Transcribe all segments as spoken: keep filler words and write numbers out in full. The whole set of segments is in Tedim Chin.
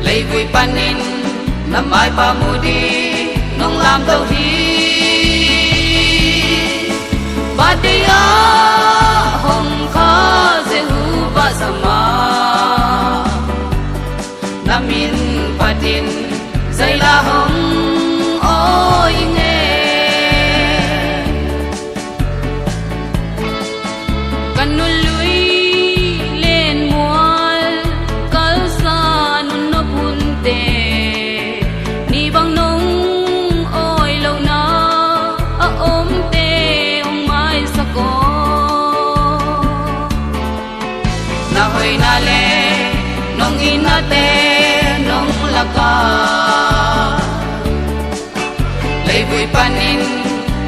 Leivui panin na maipa mu ding nong lamto hi. Badia hong kha Jehovah Sama, na min phatin zaila hong oi nge. Ka nului lenmual kalsa nunop hunte, ni bang nong oi lohna a omte hong maisak aw. Na hoina le nong itnate nong laka leivui panin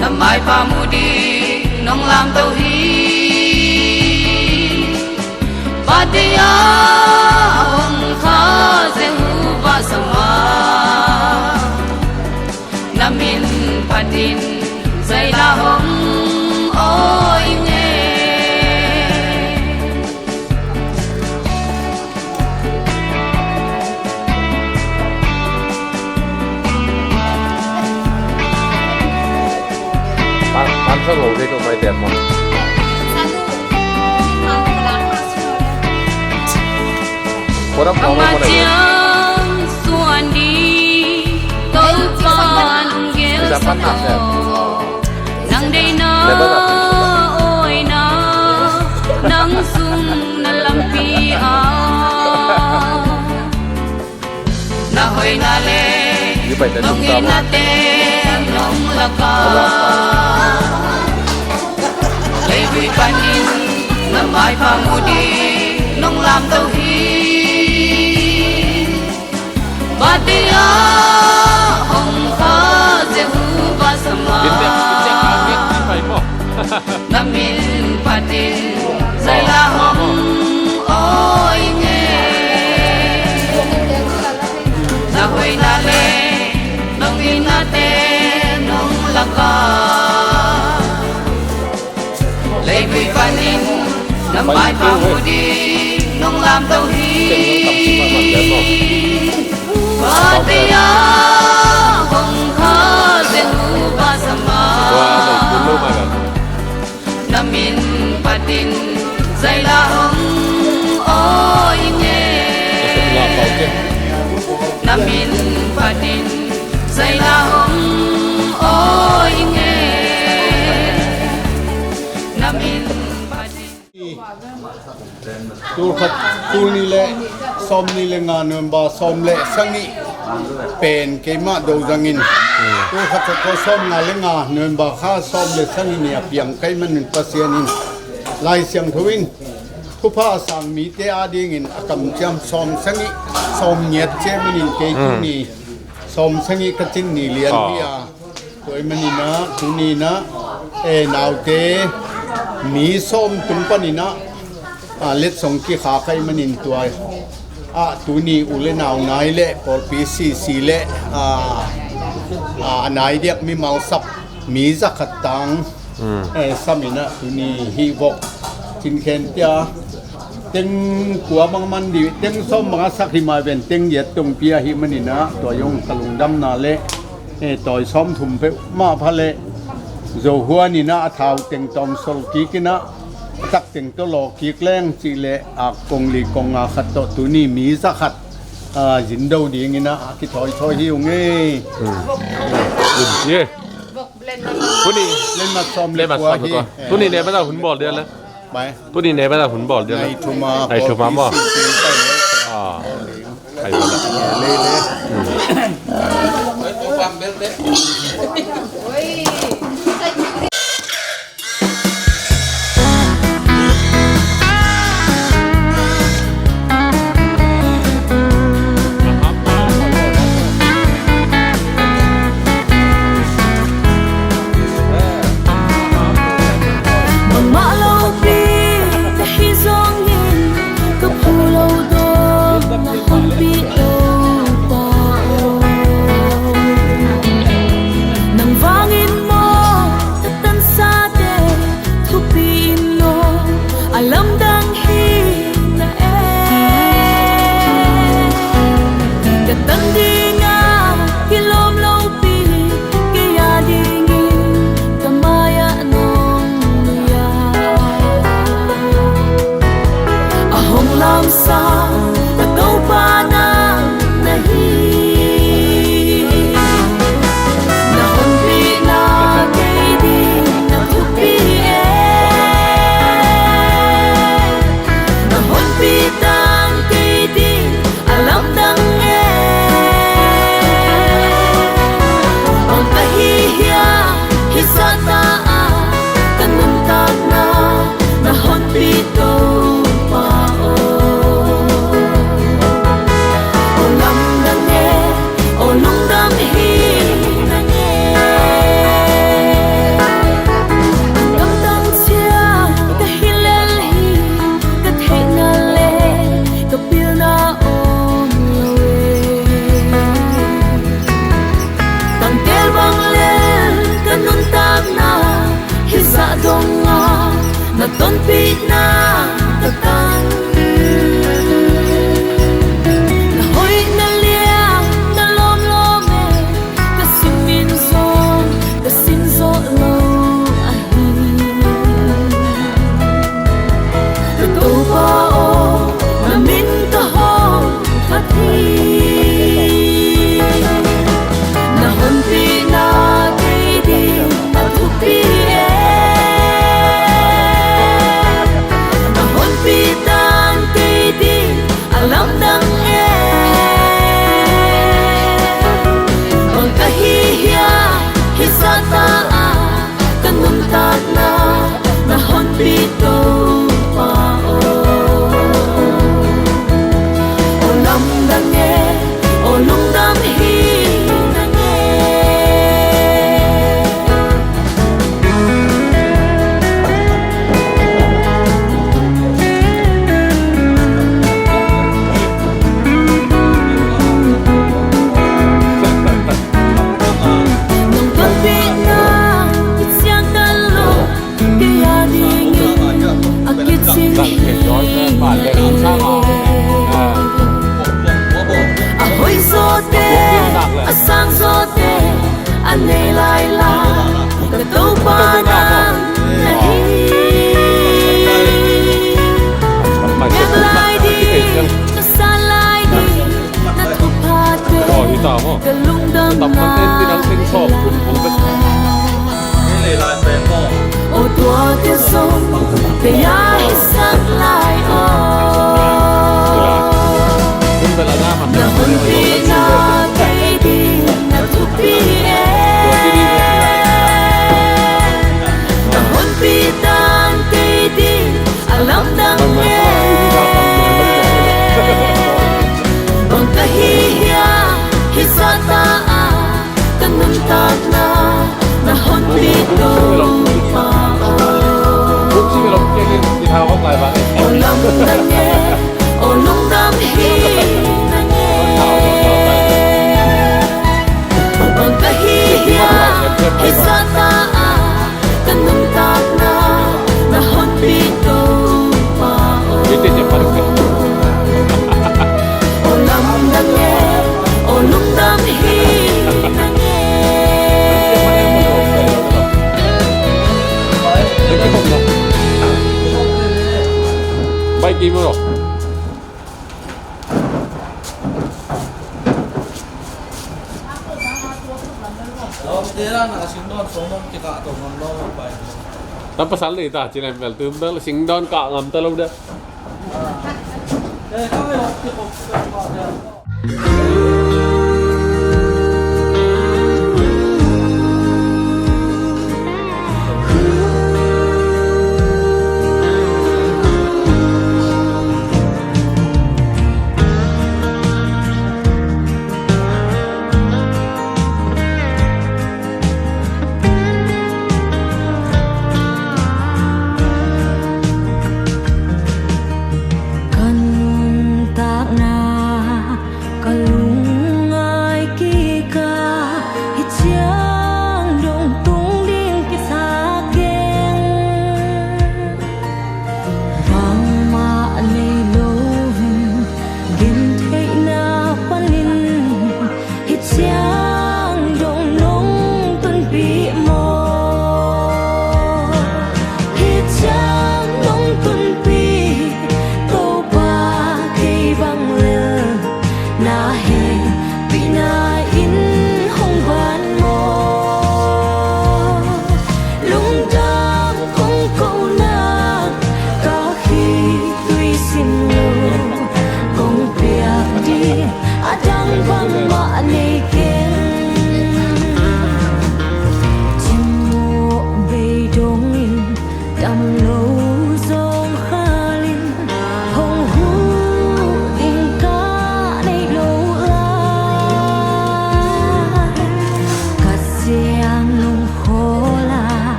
na maipa mu ding nong lamto hi. Badia hong kha Jehovah Sama, na min phatin zaila hong oi nge. Tan, tan sa lo dei ko mai tem mo. Ko dam mo mo na. Ama ciang suan ding Topa nong gelsa tawh. Nang deihna awina nang sung na lampi ah, na hoina le nong itnate nong laka leivui panin na maipa mu ding nong lamto hi. Badia hong kha Jehovah Sama, na min phatin zaila hong oi nge. Na hoina le nong itnate nong laka leivui panin na maipa mu ding nong lamto hi. Badia hong kha Jehovah Sama, na min phatin zaila hong oi nge. Na min phatin zaila hong oi nge. Na min phatin. Tul khat, tul nih le sawm nih le nga November sawm le sagih pen keimah do zangin, tul khat khat khawng sawm nga le nga November kha sawm le sagih ni a piang ka hih manin Pasian in Lai Siangtho in thupha a sang mite adingin a kamciam sawm sagih sawm ngiat ciat manin kei tul nih sawm sagih ka cin ni lian hi a. Tua ahih manin ah tuni in ah, eh, naute mi sawm tung panin ah, ah, letsong kikhak ahih manin tua ah tuni u le nau nai le pawlpi sisi le, ah, ah, a nai diak mimal sap mi zakhat tang, eh, sam in ah tuni hih vok cinkhen tia teng kua bang man dih, teng sawm bang a sak hi mah ven, teng giat tungpi ahih manin ah tua zong ka lungdamna le, eh, tawi sawm thum peuhmah pha le, Zo huan in ah a thau teng tawm sol kik in ah a tak teng tawh law kik leng cih le a kong li kong nga khat tawh tuni mi zakhat, ah, zin do dingin ah a kithawithawi hi ung ei. Tuni lenmat sawm le kua hi. Tuni ne bata hun bawl dia le. Tuni ne bata hun bawl dia le. Nai thuma maw. Ah. Mangmah lopi ka hi zongin ka phu lo dawng na honpih Topa aw. Nang vangin Hong lamsang ka Topa nang na hi. Na honpihna kei ding na thupi e. Na honpih tang kei ding a lamdang e. Bang ka hi hiam hih zahta-a ka nuntakna na honpih, Topa aw. Aw lamdang e, aw lungdam hi nang e. Kamtam ciang ka hi lel hi, ka theih ngal leh ka pilna om lo e. Tangtel bang lel ka nuntakna, hih zah dongah na tonpihna ka kan. Na hoih na liang na lawmlawm e, ka simin zong ka sin zawh lo ahi. Ka Topa aw, na min ka hong phat hi. Na honpihna kei ding a thupi e. Na honpih tang kei ding a lamdang e. Bang ka hi hiam hih zahta-a ka nuntakna na honpih, Topa aw. Aw lamdang e, aw lungdam hi nang e. Nong tonpihna i ciangtan lo, kei a dingin a kicing hi. A hoih zawte, a sang zawte a nei lailai, ka Topa nang na hi. Biak lai ding, na san lai ding, na thuphate ka lungdamna. Aw tuate zong kei a hisak lai aw. Na honpihna kei ding na thupi e. Na honpih tang kei ding a lamdang e. Bang ka hi hiam hih zahta-a ka nuntakna na honpih, Topa aw. Aw lamdang e, aw lungdam hi nang e. Bang ka hi hiam hih zahta-a ka nuntakna na honpih, Topa aw. Aw lamdang e, aw lungdam hi nang e. Bai ki mo. Tapa sal ni ta, ci lem bel tum bel sing don ka ngam ta lo da. Ka nuntakna, ka lung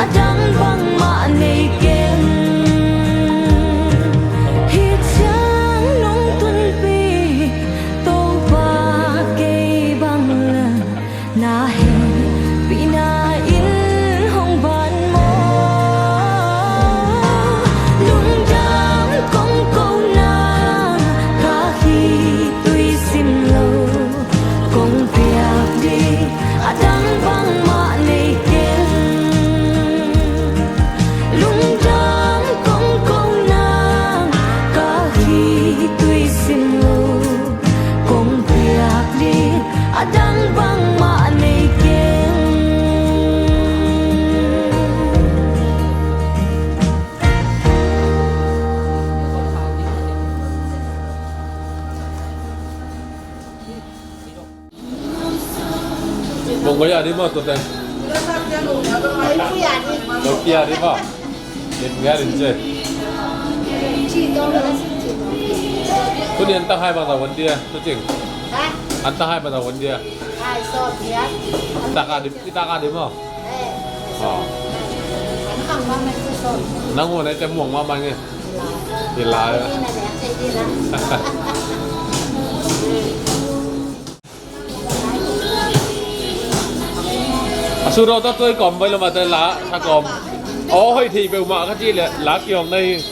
A dang bangmah nei keng. Hih ciang nong tunpih Topa kei bang leh na hehpihna in hong ban maw? Lungdam kong ko nang, ka khitui sim lo. Kong piak ding a dang bangmah nei keng. Lungdam kong ko nang, ka khitui sim lo. Kong piak ding a dang bangmah nei keng. Bonggoya di maw, tuate? Bonggoya di maw? Bonggoya di maw? Tuni an ta hai bang ta wan dia, tu cing. An ta hai bang ta wan dia. Taka di, taka di maw? Nang wan ai te muang mah mah nge. Ila. A su ro ta tuai kom bai lo ma te la sa kom. O hoi thei peu ma ka ci le la kiong nei.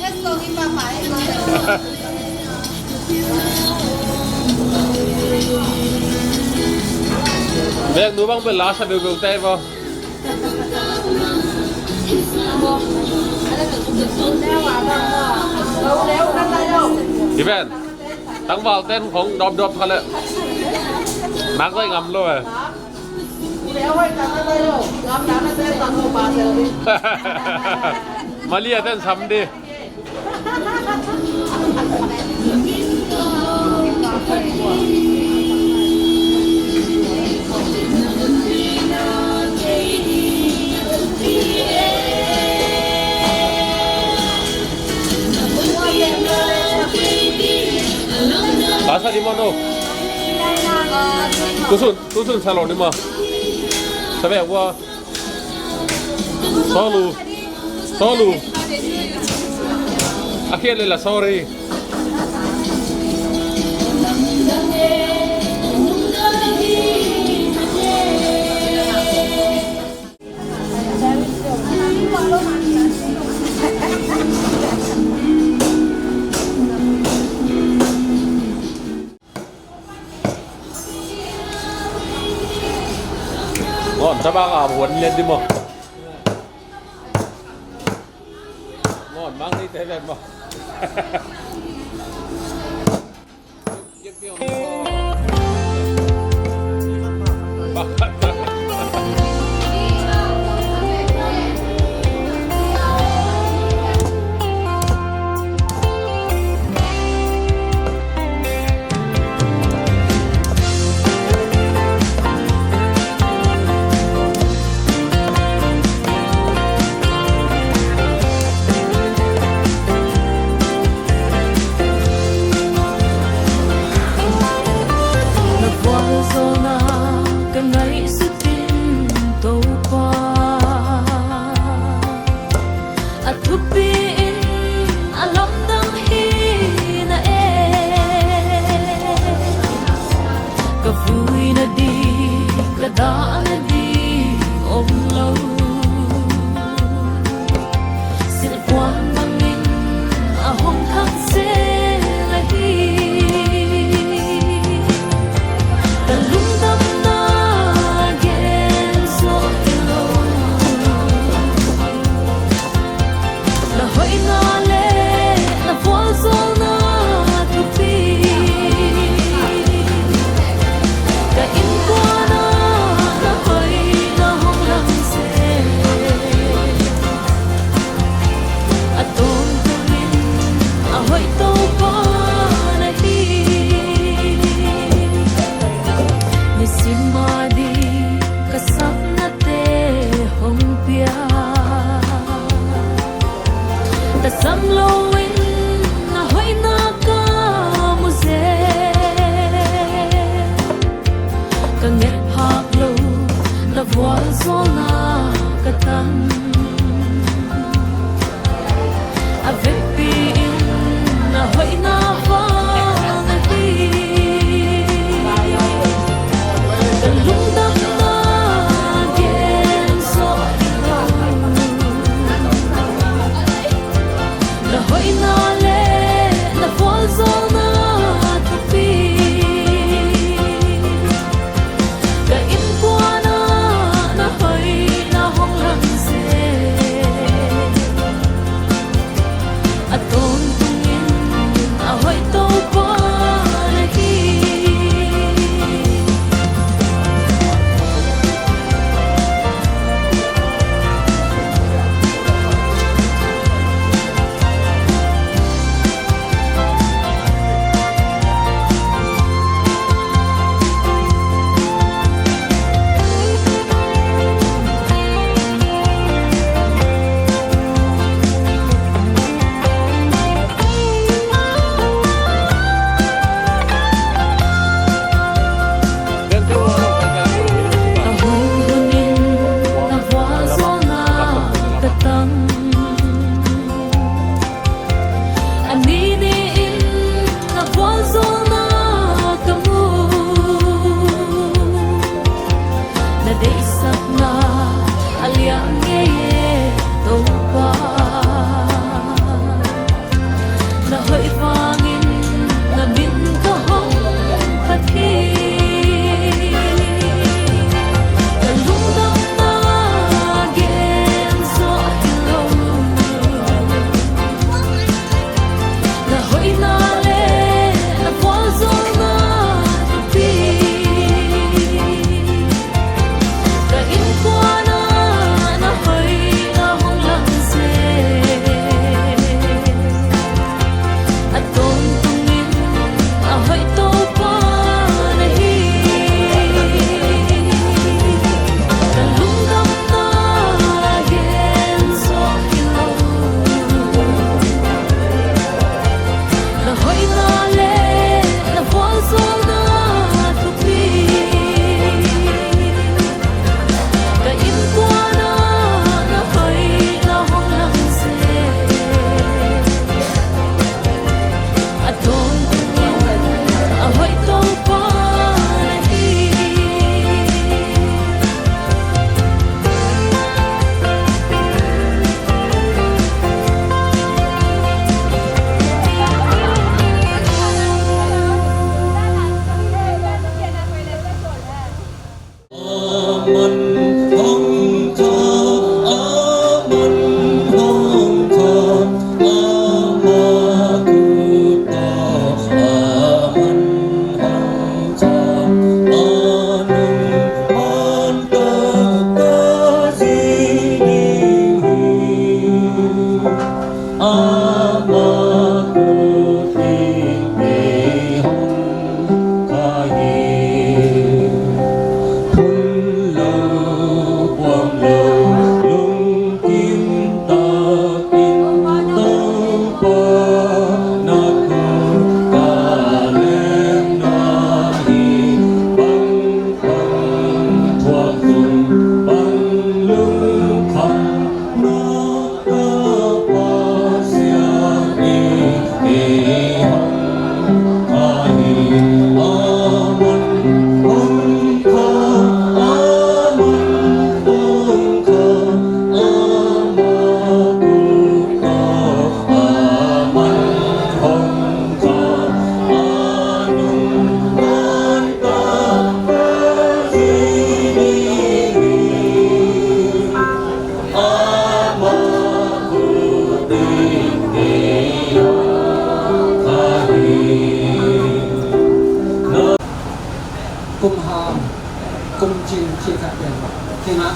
Bek nu bang pe la sa peu peu tai bo. Iben. Tangval ten khong dop dop kha le. Nak zai ngam lo eh. Malia ten sam di. Ka sa di maw no? Tusun, tusun sa lo di maw? Sa bek ua. Solu. Solu. A khian le la sorry. Ngon, tabak a buan lian di maw? Ngon, mang ni te lian maw? Na vualzawlna ka ngaihsut in Topa, a thupi in a lamdang hi na e. Ka vui nading, ka dah nading om lo. Silhpuan bangin a hong khang sel ahi. Ka lungdamna gen zawh hi lo. Na hoihna le na vualzawlna thupi. Ka innkuan ah na hoihna hong lang seh. A tawntungin a hoih Topa na hi. Nisim a ding ka saknate hong pia. Tasam loin na hoihna ka mu zel. Ka nget phak lo na vualzawlna ka tang.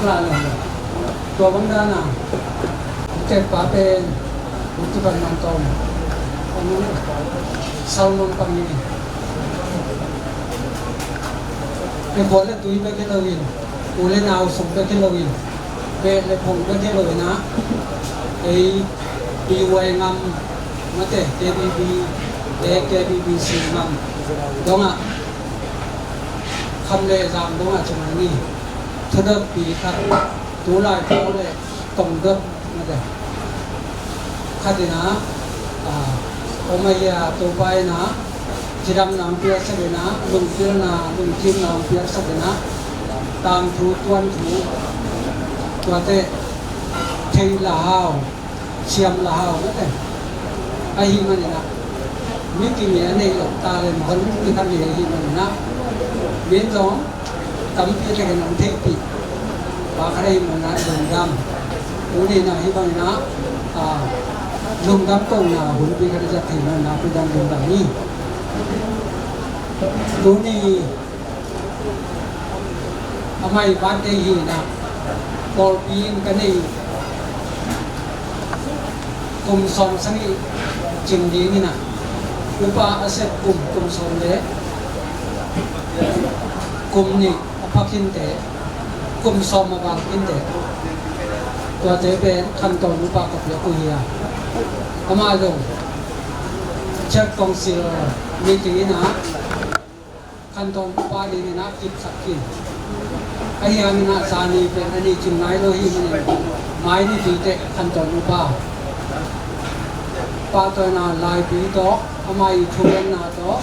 Tua bang dan a, tek pa pen, tek pa man tawm, salmon pang hi. Tek pa le tui bek hi lo in, u le nau sung bek hi lo in, beh le phong bek hi lo in a, ei B Y ngam, mate, K B B, eh, K B B C ngam dong a, kham le zang dong a, cuma ni. Thudotpi khat, tulai pawl le tongdot na te. Khat in a, a, om a hia, Topa in a, cidamna hong piaksak in a, lungkimna, lungkimna hong piaksak in a, tangthu, tuanthu, tuate, thei la hau, siam la hau mate. Ahih manin a, mi kimi a nei lo talent hon mi khat nei ahih manin a, min zong tampi takin hong theihpih pa khat ahih manin a lungdam. Tuni in a hih bangin a, a, lungdam kohna hunpi khat i zat thei manin a pi dang lungdam hi. Tuni Amah i birthday hi in a, pawlpi in ka nei kum sawm sagih cing ding in a, upa a sep kum, kum sawm le kum nih a pha khinte, kum sawm a val khinte, tuate pen khantawn upa ka piak uh hi a, amah zong Czech Council meeting in a, khantawn upa dingin a kipsak hi. Ahi hangin a zani pen a ni cing nai lo hi manin, mai nipi teh khantawn upa, pahtawina laipi tawh, amah i thugenna tawh,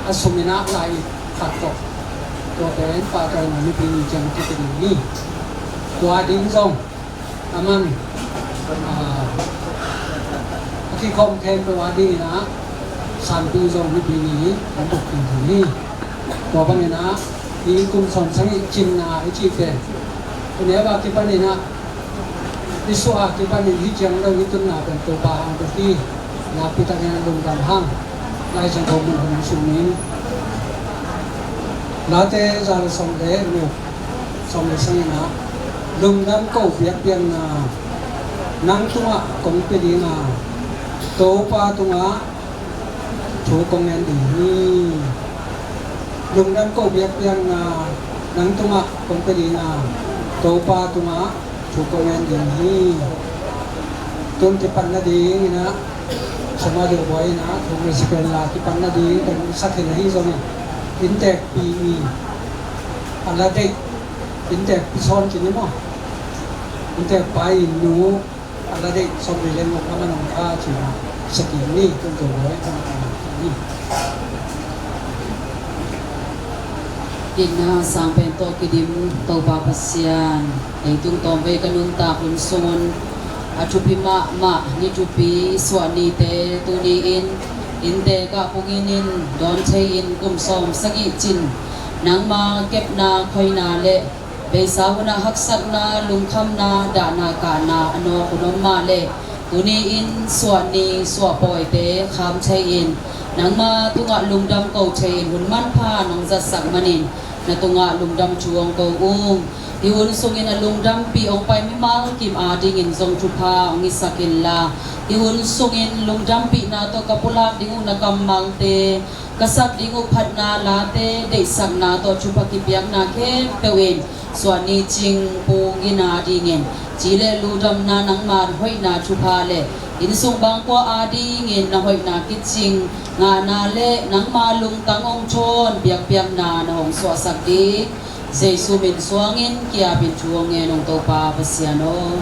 a sum in a lai khat tawh, tua pen pahtawina nipi ni ciang kipia ding hi. Tua ding zong Aman, ah, a kikhawm khempeuh a dingin a, sanpi zong nipi ni hong buk khinta hi. Tua bangin a, i kum sawm sagih cinna i cih pen, i neu a kipanin a, i suah a kipanin hih ciang lo i tunna pen Topa hang buk hi. Nakpi takin a lungdam hang. Lai Siangtho mun hong sung ning. Late za le sawm le guk, sawm le sagihna, lungdam ko biakpiakna nang tungah kong pia ding a, Topa tungah thu kong ngen ding hi. Lungdam ko biakpiakna nang tungah kong pia ding a, Topa tungah thu kong ngen ding hi. Tun kipan nading in a, Sema Dil Boy in a, thu mei sipen la kipan nading, kan sak in ahi zongin, inntekpi i a la deih, inntekpi sawn kini maw, inntekpa i nu a la deih sawmli le guk a man hong kha cih a, sak in ni, tun Dil Boy, tun Dil Boy. Itna sang pen tawh kidim Topa Pasian, leitung tawmvei ka nuntak hun sungun a thupi mahmah ni thupi suah nite tuni-in inntek ah pungin in dawn thei-in kum sawm sagih cin nangma kepna khoina le beisa hunah haksatna, lungkhamna, dahna, kahna a nawk hun om mah le tuni-in suah ni suah pawite kham thei-in nangma tungah lungdam ko thei-in hun manpha nong zatsak manin na tungah lungdam thu hong ko ung. Hih hun sungin a lungdampih hong pai mimal kim adingin zong thupha hong hisak inla, hih hun sungin lungdampihna tawh ka pulak ding uh na kammalte, ka sak ding uh phatna late, deihsakna tawh thupha kipiakna khempeuh in suah ni cing pung in adingin ci le ludamna, nangma hoihna thupha le innsung bangkua adingin na hoihna kicing ngahna le nangma lungtang hong thawn biakpiakna na hong suahsak ding Jesu min suangin ki-apin thu hong ngen ung Topa Pasian aw.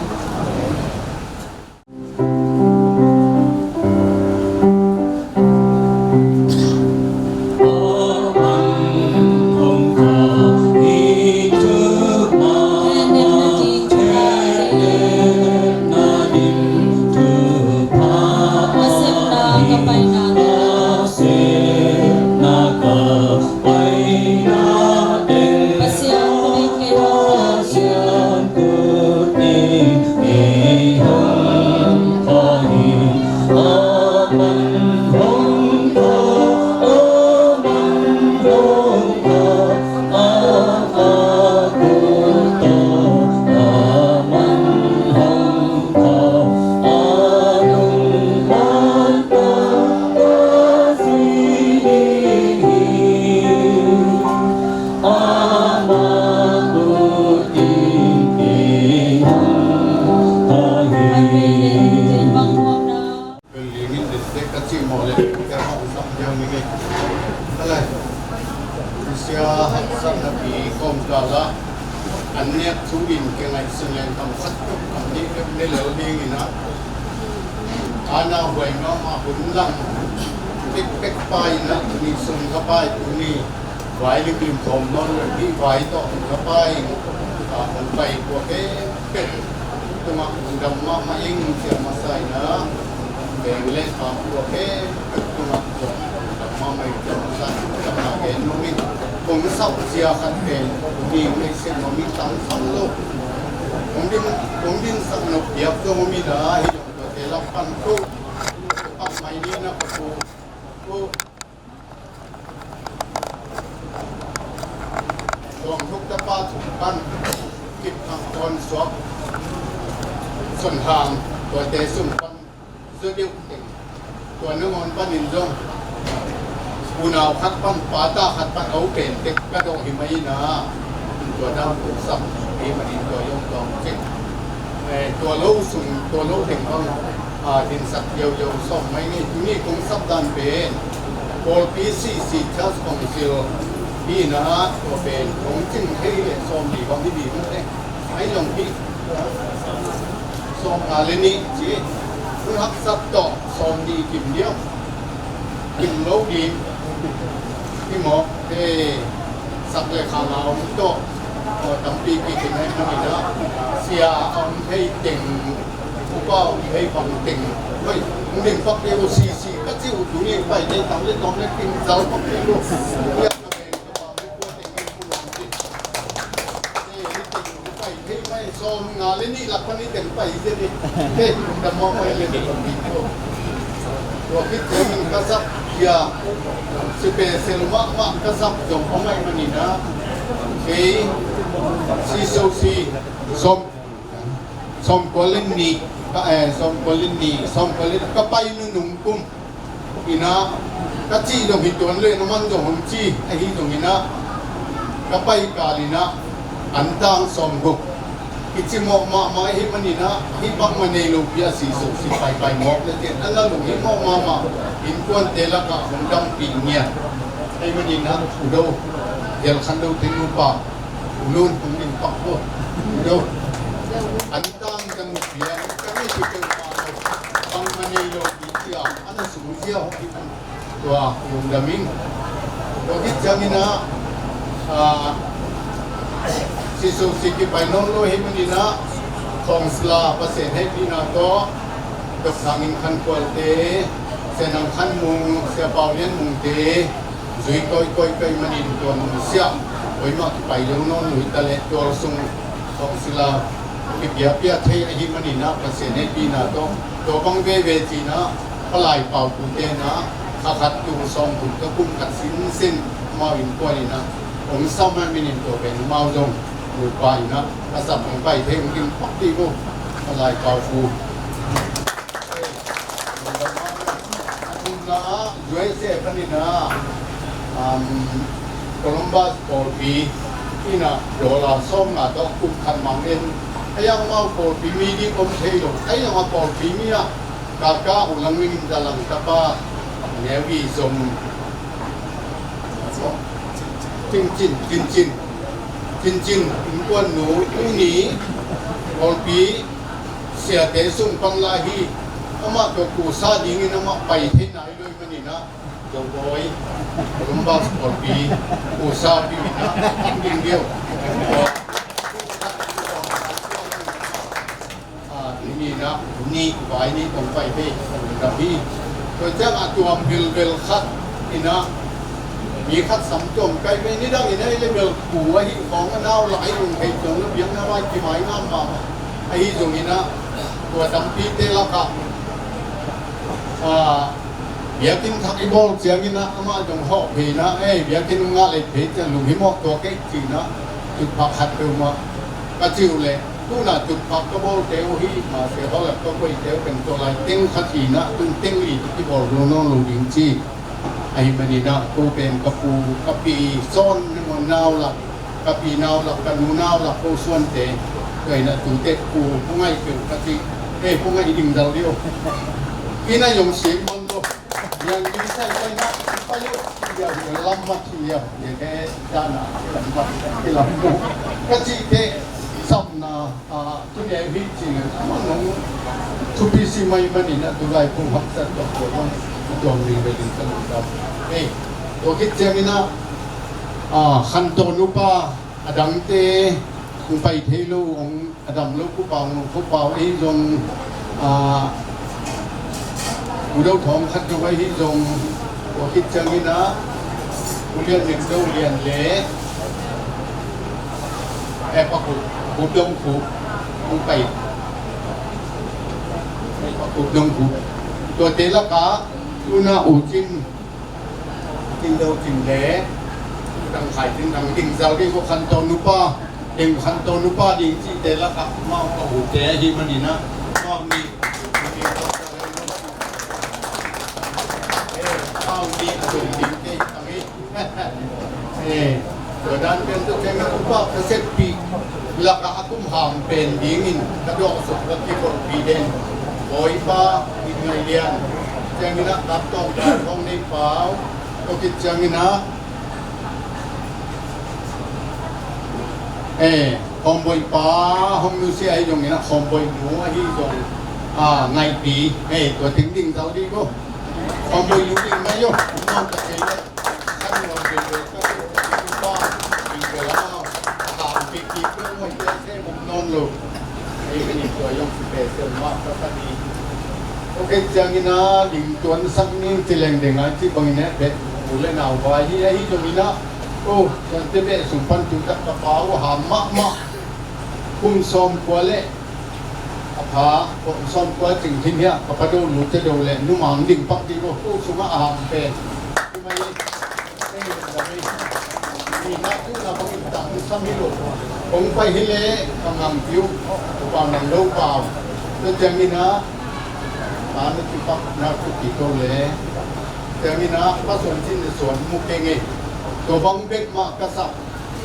Kam khat kam nih bek ne lel dingin ah, ana huai mahmah hun lang pekpek pa in ah, tuni sung ka pa in, tuni vai limlim thawm nawn lo, nih vai tawh ka pa in, ah, hong pai tua khempeuh tungah lungdam mahmah ing, ci a masa in ah, veng le pam tua khempeuh tungah lungdam mahmah ing, ci a masa in ah, gen nuam ing. Kong sap zia khat pen, ning ei sem nuam ing, tang sam lo. Kong din, kong din sak nop piak zong om in ah, hi dong tuate lak pan ko. Pak mai ni na ko ko. Ko. Tuang thuk tapa thuk pan. Kip hang on suak. Son hang tuate sung pan. Zo deuh teng. Tua nangawn panin zong unau khat pan, pata khat pan, au pen tek ka dawh hi mai in ah, tua dang kong sap hi manin tua zong tua cek. Eh, tua lo sung, tua lo teng bang, ah, dinsak ziauziau sawm mai ni. Tuni kong sap dan pen pawlpi C C Church Council hi in ah, tua pen kong cin thei le sawm ni bang hi ding mah te. Ai zong hi. Sawm nga le nih ci. Hun haksat tawh sawm nih kim diam. Kim lo ding. Hi maw? Hei, sak le kha ngau tawh. Aw, tampi kikim ai hmang in ah. Sia a om thei teng. Upa a om thei bang teng. Hei, hong dim pak ding uh, C C ka ci uh, tuni pai thei tam le tawm le kim zal pak ding uh. Sawm nga le nih lak pan i teng pai hi zen hi. Hei, lungdam mahmah hi zen hi. Tua khit ciangin ka sap, ya, special mahmah ka sap zong om ahih manin ah, kei, C C O C, sawm, sawmkua le nih, ka, eh, sawmkua le nih, sawmkua le, ka pai nunung kum in ah, ka cih zong hi tuan le, na man zong hong ci, ahi zongin ah, ka pai kal in ah, an tang sawmguk. Kici mawh mahmah ahih manin ah, hih bangmah nei lopi a, C C O C paipai mawk le cian, a na lunghimawh mahmah, innkuante lakah hong dampih ngiat. Ahih manin ah, U Do, Gelkhan Do Teng nupa, U Lun, hong ning pak ko. U Do, an tang ka nupi a, ka nupi peuhmah lo, bangmah nei lopi cia, a na sung cia hong hi man. Tua lungdam ing. Tua khit ciangin ah, ah, C C O C kipai nawn lo ahih manin ah, Thawngsila Pasian hehpihna tawh, Dr. Min Khan Kualte, Sia Nang Khan Mung, Sia Pau Lian Mungte zui kawikawi ahih manin tua nung siah, koimah kipai lo nawn lo hi ta leh, tua sung Thawngsila kipiapia thei ahih manin ah, Pasian hehpihna tawh, tua bang veve ci-in ah, Palai Pau Pu te in ah, kha khat tul sawmthum tawh kum khat sinsin, amau innkuan in ah, hong sam ahih manin tua pen amau zong nupa in ah, ka sap hong pai thei hong kim pak dih uh, Palai Pau Pu. A thumna ah, U S A panin ah, um, Columbus pawlpi in ah dollar sawmnga tawh kum khat mang in, a yang amau pawlpi mi ding om thei lo, a yang a pawlpi mi ah, Kaka U Lang Min In Za Lang tapa, Navy zom, Cin Cin, Cin Cin, Cin Cin, innkuan nu, tuni, pawlpi, siate sung pan la hi, amah tawh kusa dingin amah pai thei nai lo ahih manin ah, Zo Bawi, Columbus pawlpi, kusa pi in ah, ding deuh. Ah, tuni in ah, nih vai nih tawh pai thei, ka hi. Tua ciang a tuam bilbil khat in ah, mi khat sam tuam kai ve, nidang in ah, i le bel ku ahi khawng a nau lak ahi zong thei tuam lo, biakna vai kimai ngam mahmah. Ahi zongin ah, tua tampite lakah, ah, biakinn thak i bawl ciangin ah, amah zong hawh phei in ah, ei, biakinn ngah lei phei ciang lunghimawh tua kei ci-in ah, tutphah khat peuhmah ka ci uh leh, tuna tutphah ka bawlte uh hi, mahse, hawh lak ka koihte uh pen tua lai teng khat hi in ah, tun teng i bawl lo nawn lo ding ci. Ahih manin ah, ko pen ka pu, ka pi sawn, nau lak, ka pi nau lak, ka nu nau lak, ko suante, tua in ah tute pu, pu ngaih peuh ka ci, ei, pu ngaih ding dal dih uh. Inn ah zong sim man lo. Yang di sai pai na, pai lo, ya, lam mat, ya, ya, ke, dana, lam mat, lam mat. Ka cih teh, Samna, ah, tuni a i hih cih leh amah nong thupi si mai manin a tulai phung haksat tawh tua bang a tuam ding ve ding ka lungdam. Ei, tua khit ciangin ah, ah, khantawn upa a dangte hong pai thei lo, hong a dam lo, Pu Pau, Pu Pau ahi zong, ah, Pu Do Thawng khat zong ahi zong, tua khit ciangin ah Pu Lian Ning Do Lian le, eh, Pa Kup, Kup Dong Kup, hong pai. Pa Kup Dong Kup. Tuate lakah, tu-in ah U Cin, Cin Do Cin le, Dang Khai Cin Dang ding zal ding ko khantawn upa, ding khantawn upa ding cihte lakah, amau ka ute ahih manin ah, amau nih, eh, amau nih a dong ding te hi. Eh, tua dan pen tua pen upa ka seppih lakah a kum hang pen dingin ka dawngsuk ka kikholhpih den. Bawipa, i ngai lian. Ciangin ah Kap Tawng, Kap Tawng Nei Pau, tua khit ciangin ah, eh, Khawmbawi pa, hong nu si ahi zongin ah, Khawmbawi nu ahi zong, ah, Ngaihpi, eh, tua teng ding zau ding ko. Khawmbawi nu ding mai yo. Nong ka thei le. Ok, ciangin ah ding tuan sak ning ci leng ding a ci bangin eh, bek u le nau vai hi ahi zongin ah, oh, tuan te beh sung pan tu tak ka pa uh a ham mahmah. Kum sawmkua le a pha, kum sawmkua cing khin hiah ka pa do lu te do le numang ding pak ding uh, kum sungah a ham pen. Hih na tu na bangin tang sam hi lo. Kong pai hi leh ka ngampi uh, Upa Nang Lo Pau. Tua ciangin ah, a na tu pak na tu ki ko le. Ciangin ah, Pa Suan Cin le Suan mu keng e. Tua bang bek mah ka sak.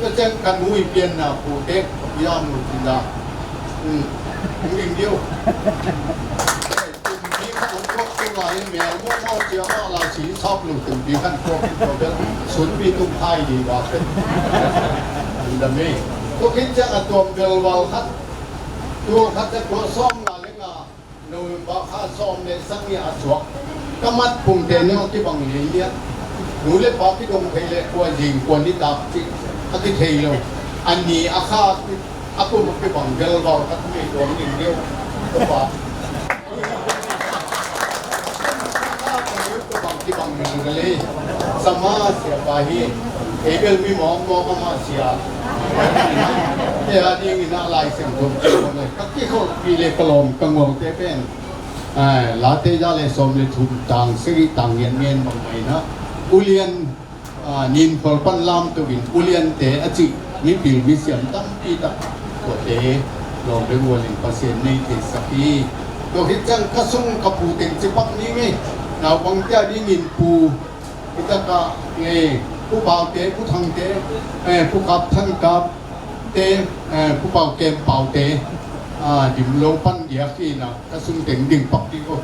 Tua ciang ka nu i pianna pute, ya nu cin da. Hmm. Hong ing diu. Tumpi khat hong tuak tung lai in mel mawkmawk cia mah lai si sap lo tumpi khat tuak in tua bel sunpi tung thai ding va pen. An dam e. Tua khit ciang a tuam belval khat, tua khat ciang tua sawm nga le nga, November kha sawm le sagih a suak. Ka mat pumte neu a kibang lianlian. Nu le pa kidong thei le kua zing kua nitak cih a kithei lo. A ni a kha a kum a kibang belval khat mei tuam ding deuh. Ka pa. Ka bang kibang ding ka lei. Sama sia pa hi. Ei bel mi mawkmawk a mah sia. Kei a dingin a Lai Siangtho ka kikholhpih le ka lawm ka ngawlte pen, ai, Late za le sawm le thum tang sagih tang ngiatngiat bang mah in ah, ulian Aa, nin khual pan lamto in uliante a cih mipil misiam tampi tak tuate lawm le gual in Pasian nei theisak hi. Tua khit ciang ka sung ka pu teng cipak ning ei. Naupangte a dingin pu, hi takah, eh, Pu Paute, Pu Thangte, eh, Pu Kap Than Kap te, eh, Pu Pau Kem Paute, ah, dim lo pan diak hi na, ka sung teng ding pak ding ko.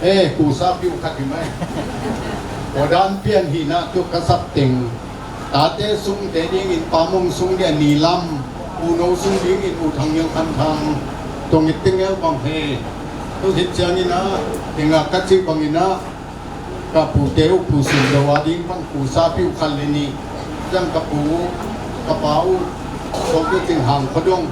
Eh, kusa piu khat hi mai. Tua dan pian hi na, tu ka sap teng. Tate sungte dingin Pa Mung sung dia ni lam, Pu No sung dingin U Thang Ngial Khan Thang, tua ngit teng el bang he. Tu hit ciangin a, tengah ka cih bangin a, ka pute uh Pu Sin Do a ding pan kusa piu khat le nih. Ciang ka pu, ka pa uh, tua kicing hang khuadong.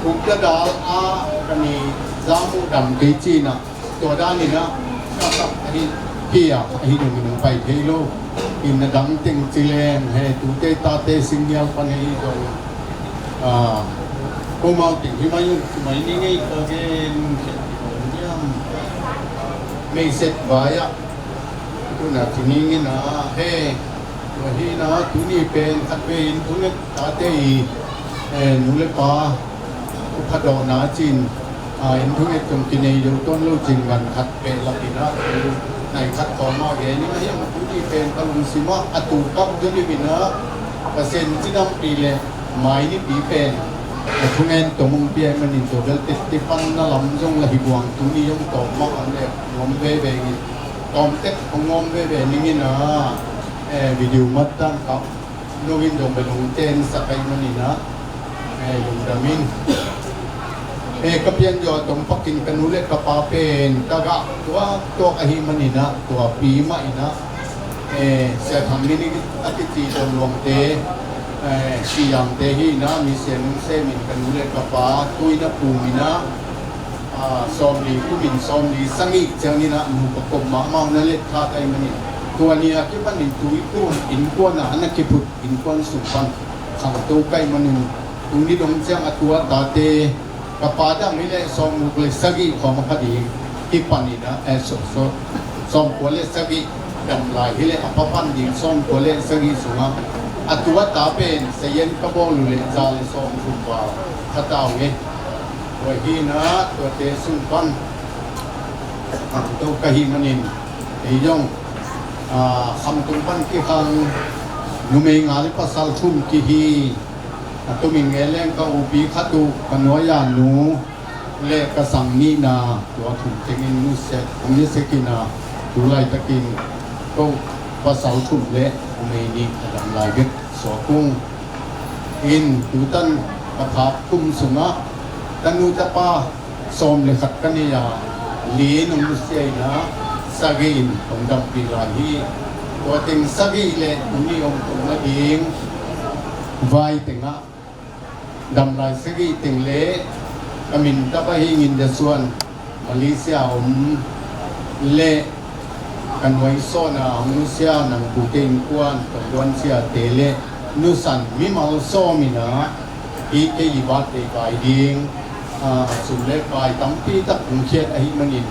Pu Ka Dal a, ka ni zam uh dam kei cina. Tua danin ah, ka kap ahi, hi a, ahi dong in hong pai thei lo. Inn a dang teng ci leng, he tute tate singial pan ahi dong. Ah, ko mau teng hi mai un, hi mai ni ngei ka gen, niam. Mei set vai ah. Tu na ci ngei ngei na, he. Tua hi na, tuni pen, khat ve in, tu le tate i, eh, nu le pa, u pha dawh na cin. A, in thunget tawh kinei zo tuan lo cin gan khat peh lak in ah, nai khat khawng mah gen ning a, hiam a tu ni pen ka lungsim ah a tu kap tu ni in ah, Pasian cidampi le mai nipi pen a thungen tawh hong pia ahih manin tua bel tette panna lam zong la hi buang, tu ni zong tawm mah an le nuam veve in, tawm tek hong nuam veve ning in ah, eh, video mat tang kap lo in zong bel hong ten sak ahih manin ah, eh, lungdam in. Eh, ka pianzaw tawm pakin ka nu le ka pa pen ka gah tuaktuak ahih manin ah, tua pi mah in ah, eh, Sia Thang Min a kici Don Luangte, eh, Siyangte hi in ah, mi sia nung sem in ka nu le ka pa tu in ah pum in ah, ah, sawmli kum in sawmli sagih ciangin ah nu ka kop mahmah na let kha ka hih manin, tua ni a kipanin tu i tu innkuan ah na kiphut innkuan sung pan khangto ka hih manin, tu ni dong ciang a tua tate, ka pa dam hi leh sawmguk le sagih khawng a pha ding hi panin ah, eh, so, so, sawmkua le sagih dam lai hi leh a pha pan ding sawmkua le sagih sungah a tua ta pen sayan ka bawl uh leh za le sawmthum val kha ta uh hi. Tua hi in ah tuate sung pan khangto ka hih manin, ei zong, ah, khamtung pan kikhang numei nga le pasal thum kihi. A tumin ngen leng ka upi khat uh, ka nuai-a nu le ka sang nihna, tua thum tengin nusia, hong nusia khin a, tu laitakin ko pasal thum le numei nih a dam lai bek suak ung. In tutan ka phak kum sungah tanu tapa sawm le khat ka nei a, li in hong nusia in ah, sagih in hong dampih lai hi. Tua teng sagih le tuni hong tung nading vai tengah dam lai sagih teng le ka min tapa hi Ngin Za Suan, Malaysia om le ka nuai sawn a hong nusia nang pute innkuan, tongluan siate le nusan mimal sawm in ah, hi kei i birthday vai ding, ah, sum le pai tampi tak hong khiat ahih manin,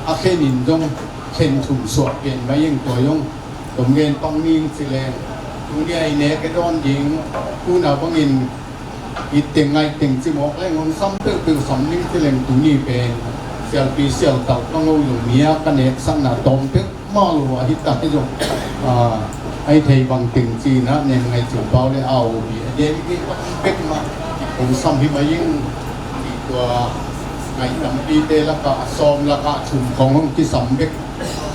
a khen in zong khen thum suak pen mai ing, tua zong tom gen pang ning ci leng, tuni a i nek i dawn ding, tuna bangin i teng ngaih teng cimawk leng hong sam peuhpeuh sam ning ci leng, tuni pen sialpi sialtal ka ngol lo mi a ka neksakna tawm peuh mah lo a hi ta hi zong, ah, a hi thei bang teng ci in ah nen ngaih cing pau le a o mi a den i pek mah hong sam hi mai ing. Tua ngaih tampite lakah a sawm lakah thum khawng hong kisam bek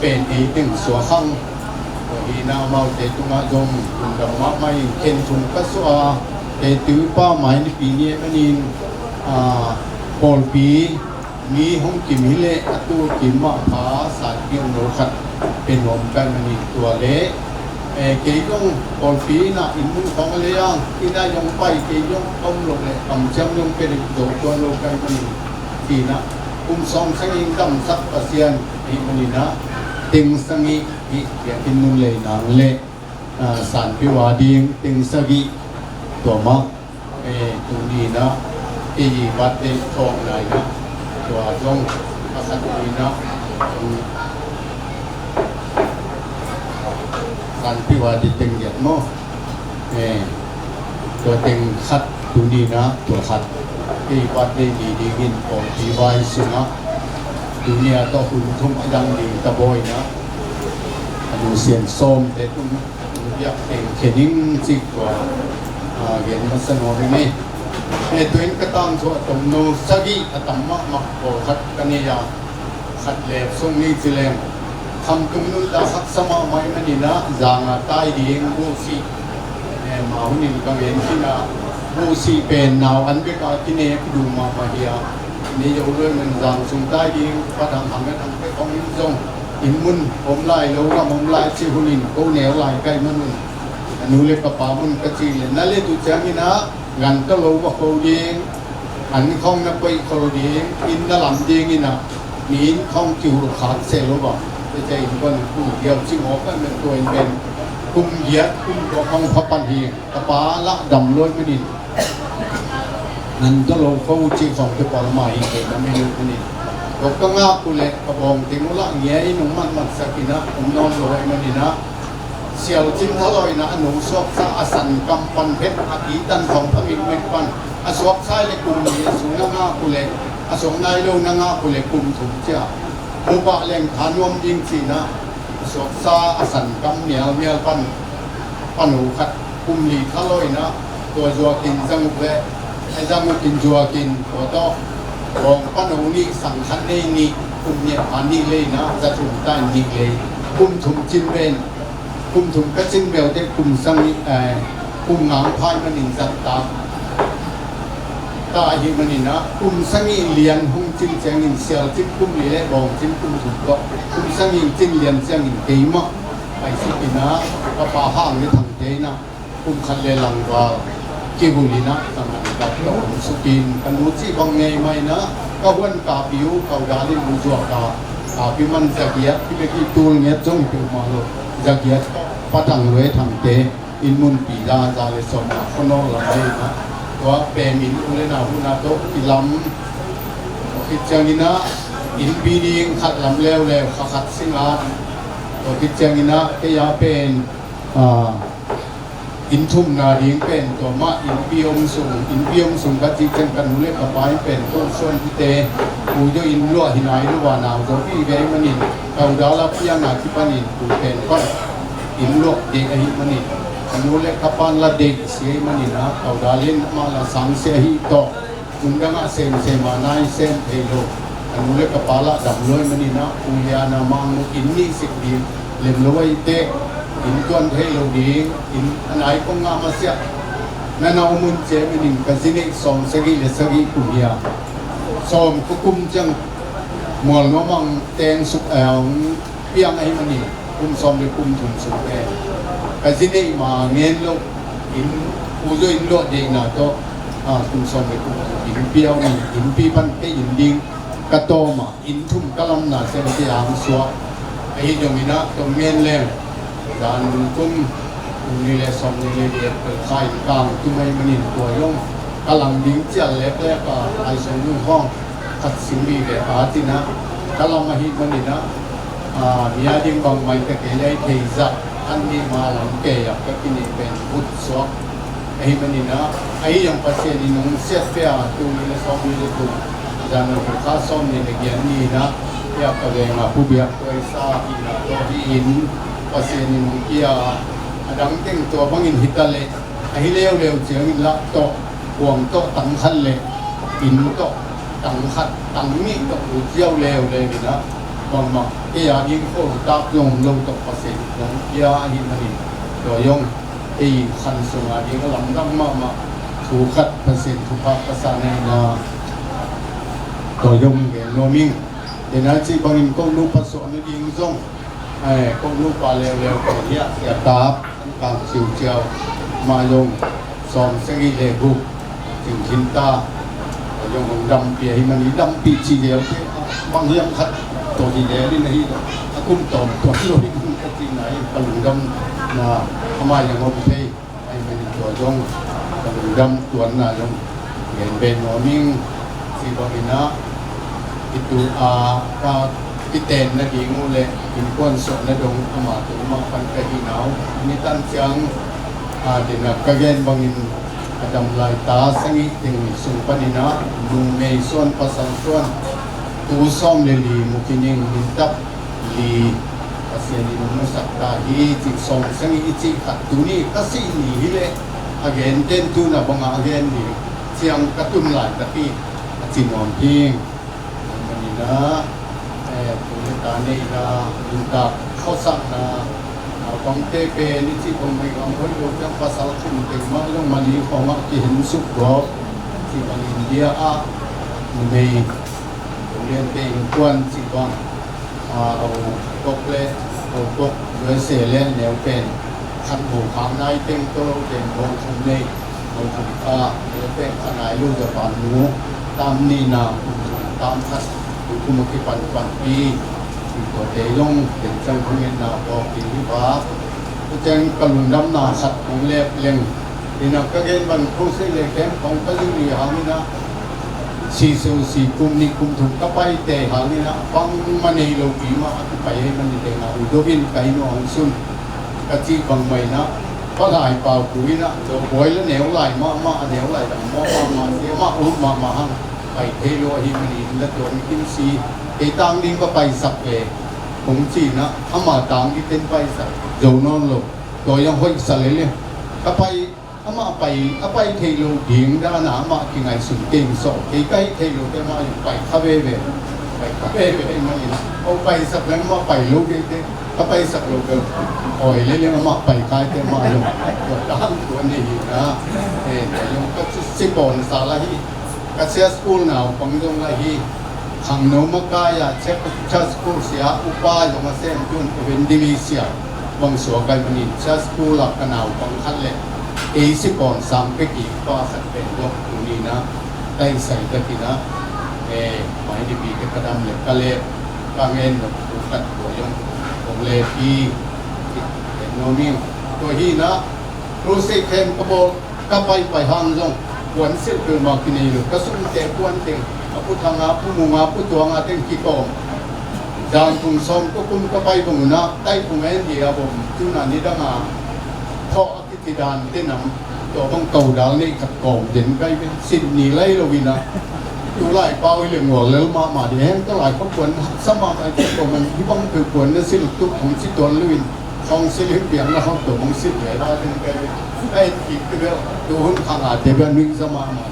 pen ei teng suak hang. Tua hi in ah amaute tungah zong lungdam mahmah in khen thum ka suah a, kei tuipa mai nipi ni ahih manin, ah, pawlpi mi hong kim hi leh a tu kim mah pha sanpi hong lo khat pe nuam ka hih manin tua le, eh, kei zong pawlpi in ah inn mun khawng a lei ang, inn ah zong pai, kei zong om lo le kamciam zong pe ding zo tuan lo ka hih manin, ci in ah kum sawm sagih in damsak Pasian ahih manin ah teng sagih hi, biakinn nun lei nang le, ah, sanpi va ding teng sagih, tua mah, eh, tuni in ah kei i birthday thawkna in ah tua zong a khat in ah, um, sanpi va ding teng giat maw? Eh, tua teng khat tuni in ah tua khat. Kei birthday ni dingin pawlpi vai sungah tuni a tawh hun thum a dang ding ta bawi in ah, a nu sian sawmte tung biak teng khe ning cik tua, ah, gen masa nuam ing ei. Eh, tua in ka tangthu a tomno sagih a tam mahmah pawlkhat ka nei a, khat lek sung ni ci leng, khamtung nuntak haksa mahmah ahih manin ah zanga tai ding buhsih, eh, mah hunin ka ngen khin a, buhsih pen nau an bek a kinei a kidu mahmah hi a, nei zo lua ahih man zang sung tai ding, pat hanghang a dang pek hong in zong, inn mun om lai lo, gam om lai cih hunin ko neu lai ka hih man un, a nu le ka pa mun ka cih leh na let uh ciangin ah, gan tawh lo va kho ding, an khawng na koih kho ding, inn na lam dingin ah, mi inn khawng kihulh khak seh lo va. Tete innkuan kum giat cimawk a, men tua in pen kum giat kum tawh khawng pha pan hi. Ka pa lah dam lo ahih manin, gan tawh lo kho cih khawng te pawl mah hi kei na min uh manin, tua ka ngak uh leh ka bawng teng uh lah ngia in hong matmatsak in ah om nawn lo ahih manin ah, sialcin thalawhna a no suaksa, a san kam pan phet, a kitan khawng pha mikmek pan a suaksa leh kum nih a sung a ngak uh leh A suak nai lo na ngah uh leh kum thum ciang, mupah leng tha nuam ding ci-in ah, a suaksa a san kam mialmial pan, pano khat kum li tha lo in ah, tua zuakin zanguk leh, eh, zangukin zuakin, tua tawh, bawng pano nih, sang khat nei nih, kum nih a pha nih lei in ah, za thum ta in nih lei, kum thum cin ven, kum thum ka cin beuh teh kum sagih, eh, kum nga pha ahih manin zat ta. Ta ahih manin ah, kum sagih lian hong cin ciangin sial cin kum li leh bawng cin kum thum tawh, kum sagih cin lian ciangin keimah pai suk in ah, ka pa Hang le Thangte in ah, kum khat le lang val kivul in ah, ka man ka tawh hong suk in, ka nu cih bang ngei mah in ah, ka huan kapi uh, ka u dal in uh zuak a, kapi man za giat, kibek i tul ngiat zong hi peuhmah lo, za giat patang lo e Thangte. Inn munpi za, za le sawm ah khuanawl lam lei in ah, tua pem in u le nau hun ah tawh kilam. Tua khit ciangin ah, innpi ding khat lam leuleu, kha khat sing a. Tua khit ciangin ah, kei a pen, ah, inn thumna ding pen tua mah, innpi om sung, innpi om sung ka cih ciang ka nu le ka pa in pen, ko suan kite, u zaw inn luah hi nai lo a, nau zaw vive ahih manin, ka u dal a piang a kipanin, u pen pan inn luak deih ahih manin, ka nu le ka pa'n la deih sia ahih manin ah, ka u dal in amah la sang sia ahih tawh, mun dang ah semsem a, nai sem thei lo, ka nu le ka pa lah dam lo ahih manin ah, u lian a Mangmuk inn nih sik ding lem lo ahih teh, inn tuan thei lo ding, inn a nai kong ngah masiah, na na om un ci ahih manin, ka zi neih sawm sagih le sagih kum hi a, sawm kua kum ciang Mualnuam ah teng suk, eh, piang ahih manin, kum sawm le kum thum sung pen ka zi neih ma ngen lo, inn, u zaw inn luah deihna tawh, ah, kum sawm le kum thum inn pia uh in, innpi pan kei inn ding ka tawm a, inn thum ka lamna ciang kei a hong suak. Ahi zongin ah, tua ngen leng, zan kum, kum nih le sawm nih le lian peuh kha in kang tum ahih manin, tua zong ka lam ding cial leklek a, ai sung nung hawng khat sing vive a, a cin ah, ka lam ahih manin ah, ah, mi a ding bangmah in ka kei lei thei zah, an nih ma lam kei ah ka kinih pen vut suak ahih manin ah, ahi zong Pasian in hong siat pia, tul nih le sawm nih le thum, January kha sawm nih le giat ni in ah, pia ka veng a, Pu Biak Tuaisa inn ah tua hi in, Pasian in hong pia a, a dang teng tua bangin hi ta leh, ahi leuleu ciangin lah tawh, kuang tawh tang khat le inn tawh tang khat, tang nih tawh lut ziau leuleu in ah, bangmah kei a ding kho tak zong om lo tawh Pasian in hong pia ahih manin, tua zong ei khan sung a ding a lamdang mahmah thu khat, Pasian thupha ka sa na hi in ah, tua zong gen nuam ing. Tua in ah, cih bangin ko nupa suahna ding zong, eh, ko nupa leuleu ko hi a, Sia Kap, Kang Siu Ciau, amah zong sawm sagih le guk ciang khin ta. Tua zong hong dampih ahih manin, dampih cih leu teh, bang hiam khat tawh hi lel in ahi lo, a kum tawm tuan lo hi ka cihna in, ka lungdamna amah zong om thei ahih manin, tua zong ka lungdam tuanna zong gen ve nuam ing. Cih bangin ah, i tu a ka kitenna ding uh leh innkuan suahna dong, amah tung mah pan ka hihna uh, nitan ciang, a, dena ka gen bangin, a dam lai ta sagih teng sung panin ah, numei suan, pasal suan, tu sawm le li mu khin ing, min tap li, Pasian in hong musak ta hi, cih sawm sagih i cih khat, tuni ka sih ni hi leh, a gen ten tu-in a bang a gen ni ciang ka tun laitak hi, a ci nuam hi. Tua manin ah, eh, tu le ta neihna, nuntak khuasakna, naupangte pen i cih bang mah, gam hoih lo ciang pasal thum teng mah zong mali khawng ah kihensuk gawp, cih bang India ah numei, tua liante innkuan cih bang, a, a u kok le a u kok U S A le a neu pen khat mo khak nai teng tawh lo teng mo thum nei, mo thum kha, neu pen kha nai lo Japan nu tam nihna, kum thum tam khat, kum a kipan panpi, tuate zong pen ciang hong ngetna kawk ding hi va. Tua ciang ka lungdamna khat hong lep leng, ina ka gen bang, crusade le camp khawng ka zui ni hangin ah, si so si kum nih kum thum ka paite hangin ah, bangmah nei lopi mah a kipai ahih manin teng ah, u Dovin ka inn uah hong sun ka cih bang mah in ah, palai pau pu in ah, zo buai la neu lai mahmah, a neu lai dang mawh mahmah, sia mah ut mahmah hang. pai thei lo ahih manin la tuan kim si, kei tang ding va paisak ve, kong ci-in ah, ama tang ding ten paisak zo nawn lo. Tua zong hoih sa lel e. Ka pai, amah pai, a pai thei lo ding dan a amah kingaihsun kei sawm, kei ka hih thei lo te amah zong pai kha veve. Pai kha veve ahih manin, o paisak leng amah pai lo kei te, ka paisak lo kei. Oi lel e, amah pai kha te amah zong tua tang tua ni hi na. Eh, tua zong ka ci, ci pawn sa la hi. Ka sia school naupang zong la hi. Khangno makai-a sia, sia school sia upa zong a sem, tun evangelist sia bang suak ahih manin sia school ah ka naupang khat le kei si pawn sang pek i pa khat pen zong tuni-in ah taisai takin ah, eh, mai ni pi te ka dam le ka le ka ngen lo tu khat tua zong kong le pi. Tua hi-in ah, crusade camp ka bawl, ka paipai hang zong puan silh peuhmah kinei lo, ka sungte puan teng, a Pu Thang a, Pu Mung a, Pu Tuang a teng kikawm. Zangkung sawm ka kum ka pai bang un ah, Taiphung en hi a bawm, tun a nidang a thawh a kiti dan te nam, tua bang kaudal nei khat kawm den kai ve, sin ni lai lo in ah. Tu lai pau hi le ngual lel mahmah ding, heng tua lai khuapuan haksa mahmah, kikawm an hi bang peuh puan na silh tuk hong ci tuan lo in. Hong silh in piang na hong tua hong silh ve la ding kei. Ai, kik te bel, tu hun khang a te bel nuih za mahmah.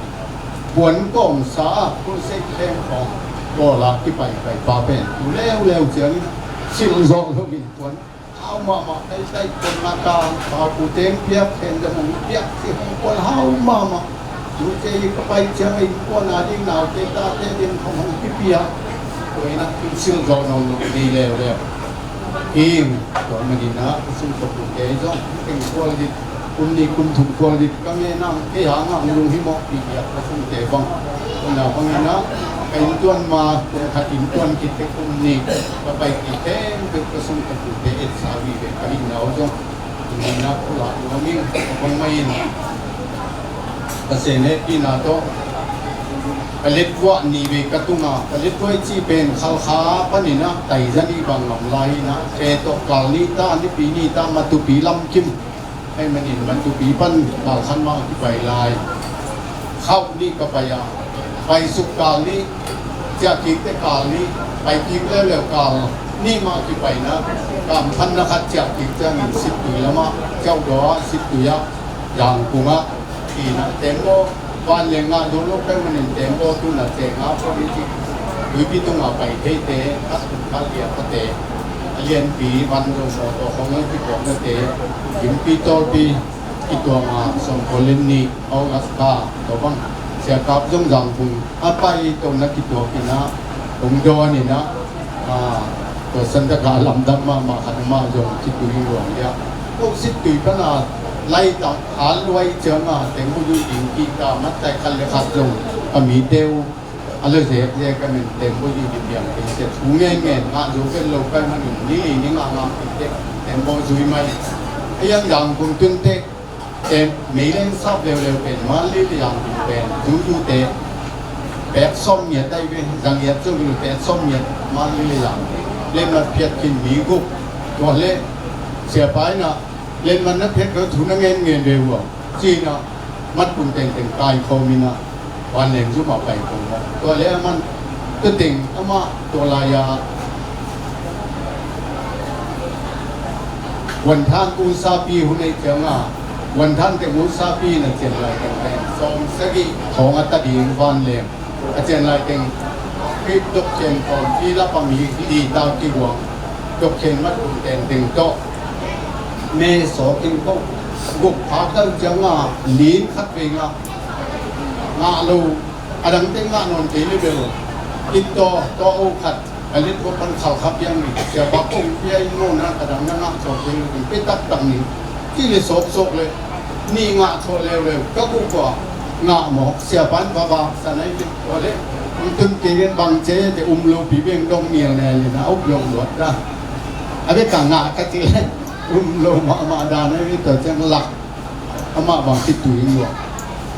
Puan kawmsa a, crusade camp khawng, kawl a kipaipai pa pen tu leuleu ciangin silh zawh lo in puan hau mahmah, taitai puan na ka, pa pu teng piak khen za hong piak ci hong puan hau mahmah. Tute i ka pai ciang a innkuan a ding naute tate ding khong hong kipia. Tua in ah kin silh zawh nawn lo ding leuleu. Ing, tua manin ah ka sung ka pute zong teng kual dit, kum nih kum thum kual dit ka ngen ang, kei hang ang lunghimawh pi diak ka sungte bang. Tua na bangin ah ka innkuan ma, kum khat innkuan khit te kum nih ka pai kik khempeuh ka sung ka pute etsa vive ka hihna uh zong. Ina pulak nuam ing, ka bang mai in. Ka sen hehpihna tawh ka letvuah nih vei ka tunga, ka letvuah i cih pen Khalkha panin ah taiza nih bang ngam lai in ah, pe tawh kal nih ta, nipi nih ta, Matupi lamkim. Hei manin Matupi pan kal khan mah kipai lai. Khauh nih ka pai a, paisuk kal nih, ciahkikte kal nih, paikik leuleu kal nih mah kipaina, kamphanna khat ciahkik ciangin Sittui lamah, Ciaudaw ah, Sittui ah, Zangkung ah, ina Tembaw, vanleng ngah zo lo peuh manin Tembaw tuna ceng a pawh i cih, tuipi tungah pai theite, khat kum khat liah khate, a lianpi van zo mawtaw khawng a kituak nate, gimpi tawlpi, kituang a, sawmkua le nih August kha, tua bang, Sia Kap zong Zangkung a pai tawh na kituak in ah, hong dawn in ah, ah, tua Santa Kha lamdang mahmah khat amah zong Sittui luang liah. Ko Sittui pan a laitak a luai ciang a, teng bu zui ding kik ta, matai khat le khat zong, ka mite uh, a la zek zek a men teng bu zui ding piang kei sia, thu ngen ngen, ngah zo ken lo kai man in, ni li ni ngah ngah kik te, teng bu zui mai. A yang Zangkung tun te, Tem, meileng sap leuleu pen, Manli le Yangon pen, zuzute, pek sawm ngiat ai ve, za ngiat zo lo pek sawm ngiat, Manli le Yangon. Lenmat phiat khin mi guk, tua le, siapa in ah, lenmat na phiat lo thu na ngen ngen ve ua, ci-in ah, mat kum tengteng kai khawm in ah, Vanleng zum a pai kong mawh. Tua le a man, tua teng amah tua lai-a Vuanthan usapi hun ei ciang a, Vuanthan teng usapi na cian lai teng teng sawm sagih khawng a ta ding Vanleng. A cian lai teng Khrih dokkhen khawm i lap a mi li ta kiguang. Dokkhen mat kum teng teng tawh. Me sawk in ko guk pha kal ciang a lin khat vei ngah. Ngah lo, a dangte ngah nawn kei le bel. It tawh, tawh o khat, a let ko pan khal kha piang ni. Siapa kong pia in maw na, a dang na ngah tawh kei le bel. Pe taktak ni. Ti le sawk sawk le. Ni ngah tawh leuleu. Ka guk kua ngah mawk. Siapa in va vak sa nai le. Tua le. Ang tun kei gen bang ce te um lo pi beng dong nial ne le na. Uk yong luat da. A bek ka ngah ka ti le. Um lo mahmah dan ai mi tawh ciang lak. Amah bang Sittui in luah.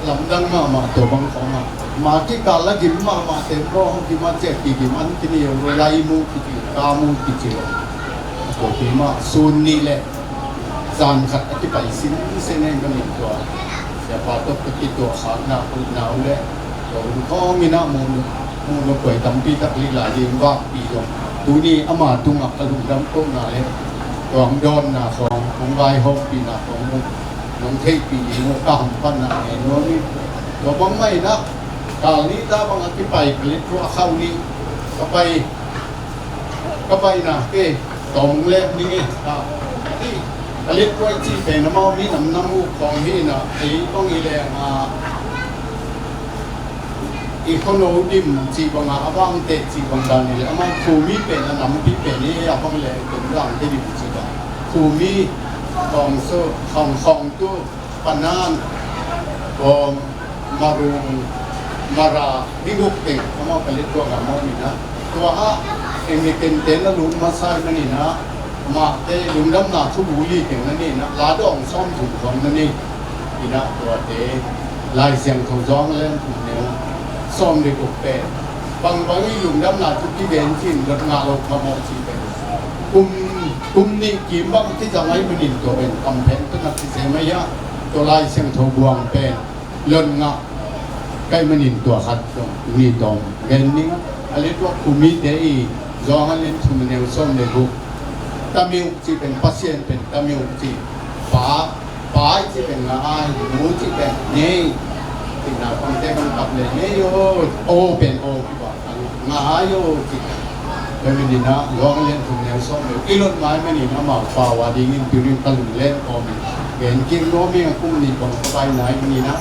Lamdang mahmah tua bang khawng a. Ma kikal la gim mahmah te bro, gim a ciah kigim an kini yo, lai mu kici, ka mu kici lo. Tua pi mah sun nih le zan khat a kipai sin sen ei manin tua. Siapa tawh ka kituah khakna, utna uh le. Khawng in ah muh, muh nop koi tampi tak lih lai ding vakpi zong tuni ama tungah ka lungdam kohna le tuang dawnna khawng, hong vaihawmpihna khawng nong, nong theihpih ding uh ka hamphatna ngen nuam ing. Tua bangmah in ah kal nih ta bangah kipai ka lethuah khauh nih ka pai ka paina kei tawm leh ning e. Ka, ka lethuah cih pen amau mi namnam uh khawng hi in ah, ei bang hi leng ah, i khuano dim cih bangah a vangte cih bang dan hi leh amau Khumi pen a nampi pen hi a bang leh pen vangte dim cih bang Khumi, Khawng So, Khawng Khawng Tu, Panan, Bawm, Marung, Mara, Dibuk teng amau ka lethuah ngam mawk in ah. Tua ah eng ni tenten a lut masa ahih manin ah, mahte lungdamna thubu li teng na nei in ah, la dawng sawm thum khawng na nei in ah, tuate Lai Siangtho Johan a lian thum neu sawm le guk pen bangbang i lungdamna thu kigen cin lot ngah lo kha mawk cih pen kum, kum nih kim bang kizang ahih manin tua pen kamphen tawh na kisem ahi a, tua Lai Siangtho buang pen lot ngah ka hih manin tua khat zong ni tawm gen ning a. A lethuah Khumite i Johan a lian thum neu sawm le guk. Tamiu cih pen Pasian pen Tamiu cih, Pa, Pa i cih pen nga ai, Nu cih pen nei. Tina pangte kan kap le nei o, O pen O kiba. Nga ai o cih. Tua manin ah Johan a lian thum neu sawm le guk i lot mai manin amau pau a dingin tunin ka lunglen kawmin gen kik nuam ing a, kum nih bang ka paina hi manin ah.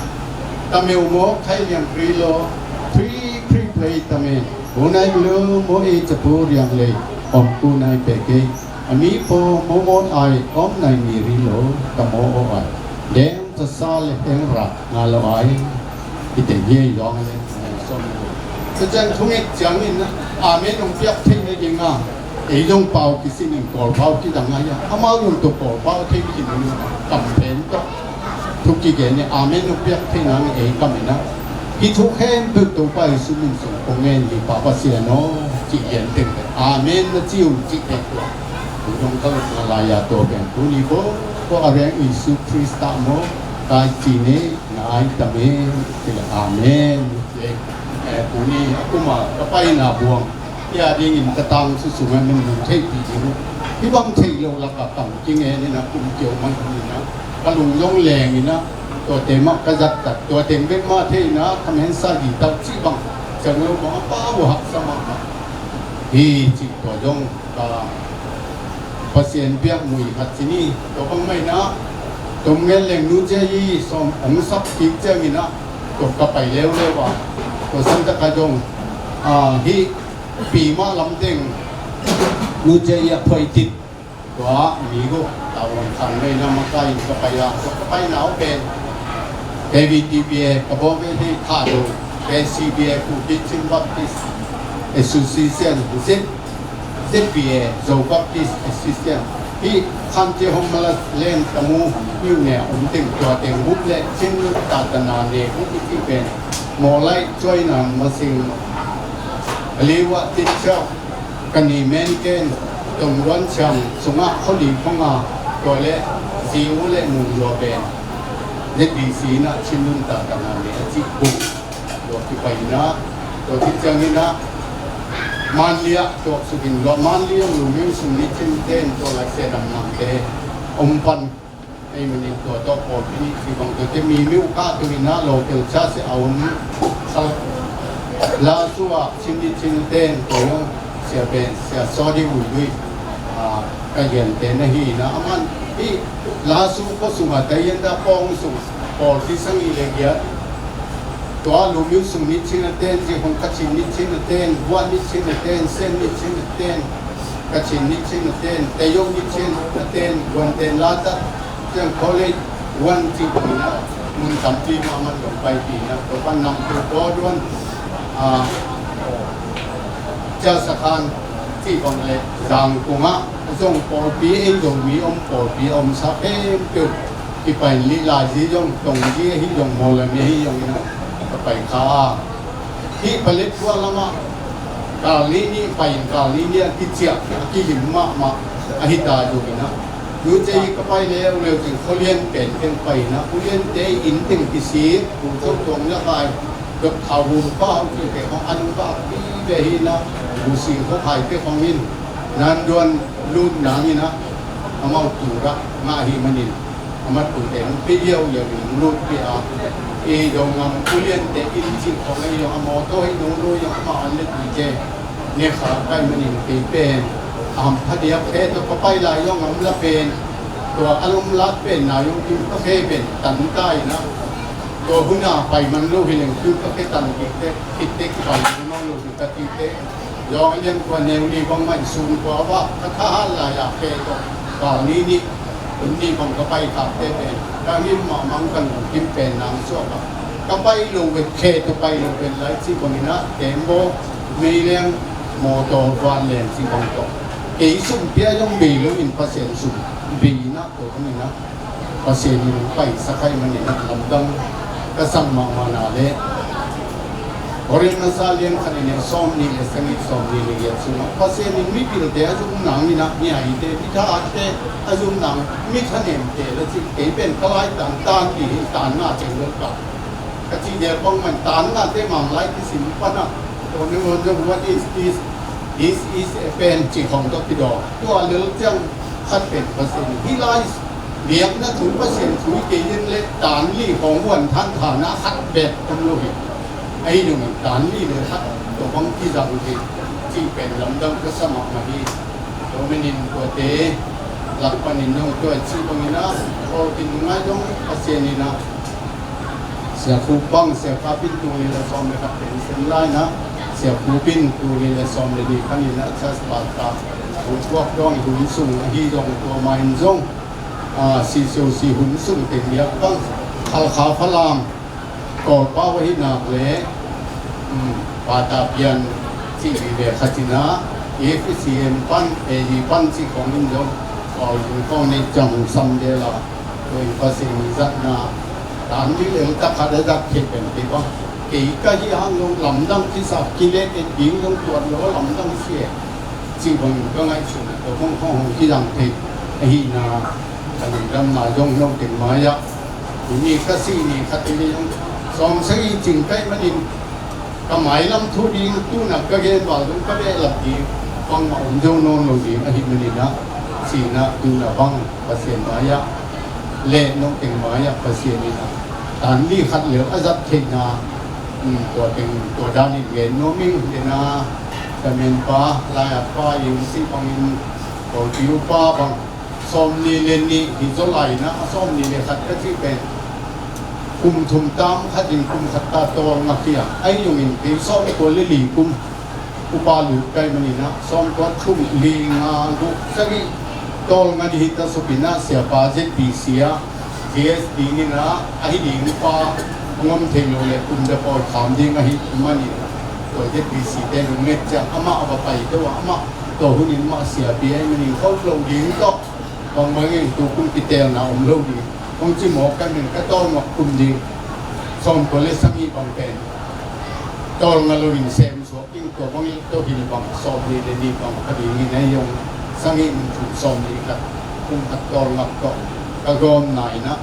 Tamiu maw khai liang pri lo, pri, pri play tamen. Unai lo maw e capu riang lei, om ku nai pe kei. A mi paw maw maw ai, om nai mi ri lo, tamo o ai. Deng tasa le heng ra nga lo ai. Hi teng hi a i Johan a lian thum neu sawm le guk. Tua ciang thunget ciangin amen hong piak thei nading a, ei zong pau kisin in Kawlpau kidang a hi a, amau zong tua Kawlpau thei kisin in kamphen tawh thu kigen in amen hong piak thei nang ei kam in ah. Hih thu khempeuh Topa Jesu min sung kong ngen hi Pa Pasian aw, cih gen teng teh amen na ci un cih teng tua. Tua zong ka lungna lai-a tua pen tuni bo, ko a reng Jesu Khrista maw, kai ci ne. Ngai tamen, ci le amen. Ci, eh, tuni a kuma ka paina buang hi a dingin ka tangsu sungah nungnung theihpih ding uh. Hih bang theih loh lakah kam kingen in a kum kiau man in a ka lung zong leng in a tuate mah ka zattat, tua teng bek mah thei in a ka mensa gi tauh cih bang ciang lo mah a pa uh haksa mahmah hi cih tua zong ka Pasian piak mui khat ci ni. Tua bang mah in a, tom ngen leng nu cia i sawm hong sap kik ciangin a, tua ka pai leuleu a, tua san taka zong, a, hih pi mah lam teng nu cia i a phoih tit. Tua mi guk tavuan khan mah in a makai in ka pai a, tua ka paina uh pen K B T B A ka bawk ven hei Thado, K C B A Kuki Chin Baptist Association, Z Z B A, Zo Baptist Association, hih Khanti Hong Malas Len Tamu Myone a om teng tua teng bup le Chin Lut Tatana ne bup i cih pen Mawlai Cuaina Masing, Liwa Titsa, Kani Menken, Tongluan Siam sungah Kholi Khonga, tua le Ziu le Mung Lua pen Z B C in a Chin Lut Tatana ne a cih bup. Tua kipai in a, tua kiciangin a, Manli ah tuaksuk in, tua Manli ah Lungming Sung Ni Chin ten, tua Laisiangtho Namnam te om pan, ei manin tua tawh pawlpi nih ci bang tua te mi miu kah tung in a, local church a om sal, Lasu ah Chin Ni Chin ten, tua zong Sia Ben, Sia Sawdi Ui Lui, a, ka hiante na hi in a, aman hih Lasu khua sungah ta hian ta pawng sung pawlpi sang i le giat. Tua Lungming Sung Ni Chin a ten, Zihong Kachin Ni Chin a ten, Buah Ni Chin a ten, Sen Ni Chin a ten, Kachin Ni Chin a ten, Tayok Ni Chin a ten, Guanten Lata, Tiang College, Guan cih bangin a, mun tampi mah man dong paipih in a, tua pan Nampu Pawduan, a, Cia Sakhan cih bang le Zangkung ah zong pawlpi ei Zomi om, pawlpi a omsa khempeuh kipai in lih lai zi zong tong zi ahi zong mawlam ahi zong in a ka pai kha a. Hih Paletwa lamah kal nih nih pai in kal nih nih a kiciah a kihim mahmah ahi ta zong in a. Nu cia i ka pai leuleu cin khualian pen teng pai in a, khualiante inn teng kisik, pu cau tuang lakai Dr. Hum Pa Aung Kyaw Htet khong a nung bak vive hi na, Busi khuakhai te khong in nanduan lut nangin ah, amau tura ngah hi manin, amat pute hong pe yau yau in hong lut pia a, i dong ngam ulian te in cih khong a i dong a mawtaw hi dong lui dong amau an le ti te ne kha kai manin kei pen a hampha diak khe tawh ka pai lai dong ngam la pen, tua a lom lak pen na dong tu ka khe pen tan ta in ah, tua hun a pai man lo hi leng tu ka khe tan kik te, kik te kipan lo lo hi ka ti te. Yawng a lian kua neu ni bang mah in sun kua va ka tha hal lai a khe tawh kal ni ni, hun ni bang ka pai khak te pen ka ngim mahmah ka lungkim pen nang suak a, ka pai lo vet khe tawh pai lo vet lai cih bangin ah tembaw meileng mawtaw vanleng cih bang tawh kei sum pia zong bei lo in Pasian sum bei in ah tua bangin ah Pasian in hong paisak ahih manin lamdang ka sak mahmah na leh, Korin masa lian khat in sawm nih le sagih, sawm nih le giat sungah Pasian in mipilte a zum nangin ah, mihaite, mithaate a zum nang, mithanemte la cih kei pen ka laitan tan ti hi, tan nga teng lo ka ka cih dia bang man tan ngate Manglai kisim pan a, tua ni ngon zong what is this? This is a pen cih khong tawh kidawk. Tua lel ciang khat pen Pasian hi lai, biakna thu Pasian thu hi kei in le tan li khong huan than thana khat bek om lo hi. Ahi dong tan li le khat tua bang kizang hi cih pen lamdang ka sa mahmah hi. Tua manin tuate lak panin nong tua cih bangin ah, aw kin ngai dong Pasian in ah, Sia Khup bang, Sia Khup in tul nih le sawm le khat pen sem lai na, Sia Khup in tul nih le sawm le nih khan in a chas bal ta. Hun kuak dong hun sung ahi zong tua ma in zong, a, C C O C hun sung te biak bang, Khalkha Falam, Kawlpau ahi nak le, um, Patapian cih vive khat in a, F C M pan, A G pan cih khong in zong, Kawl zung khong nei ciang sam de la. Tua in Pasian i zatna, tan mi lel tak khat a zat thei pen kei bang. Kei ka hi hang zong lamdang kisa, kilet et ding zong tuat lo lamdang si e. Cih bang ka ngaihsun a, tua khong khong hong kizang thei ahihna, ka lungdamna zong hi lo teng mai ah. Tuni ka si ni khat in zong, sawm sagih cing kaih manin, ka mailam thu ding tuna ka gen val dong ka behlap ding bangmah om zo nawn lo ding ahih manin ah, sihna tuna bang Pasian mai-ah le nong teng mai-ah Pasian in ah tan li khat leu a zat theihna, um, tua teng tua danin gen nuam ing. Dena ka menpa lai-at pa i um sih bangin Kawlpi upa bang sawmnih le nih hi zaw lai-in ah, a sawmnih le khat ka cih pen kum thum tam khat in kum khat ta tawlnga khia. Ahi zongin kei sawmkua le li kum upa lut ka hih manin ah, sawmkua thum, li, nga, guk, sagih tawlnga ni hi ta suk in ah, siapa Z B C ah G S dingin ah, ahi ding upa hong om thei lo le kum da pawi kham ding ahih manin ah, tua Z B C te lungnget ciang amah a va pai to ah, amah tua hunin mah siapi ahih manin kho lo ding tawh, bangbangin tu kum kitelna om lo ding. Kong ci mawk ka ning ka tawlnga kum ding, sawmkua le sagih bang pen tawlnga loin sem suak ding, tua bangin tawh hil bang sawmnih le nih bang ka dingin ei zong sagih kum thum sawmnih khat kum khat tawlnga tawh ka gawmna in ah,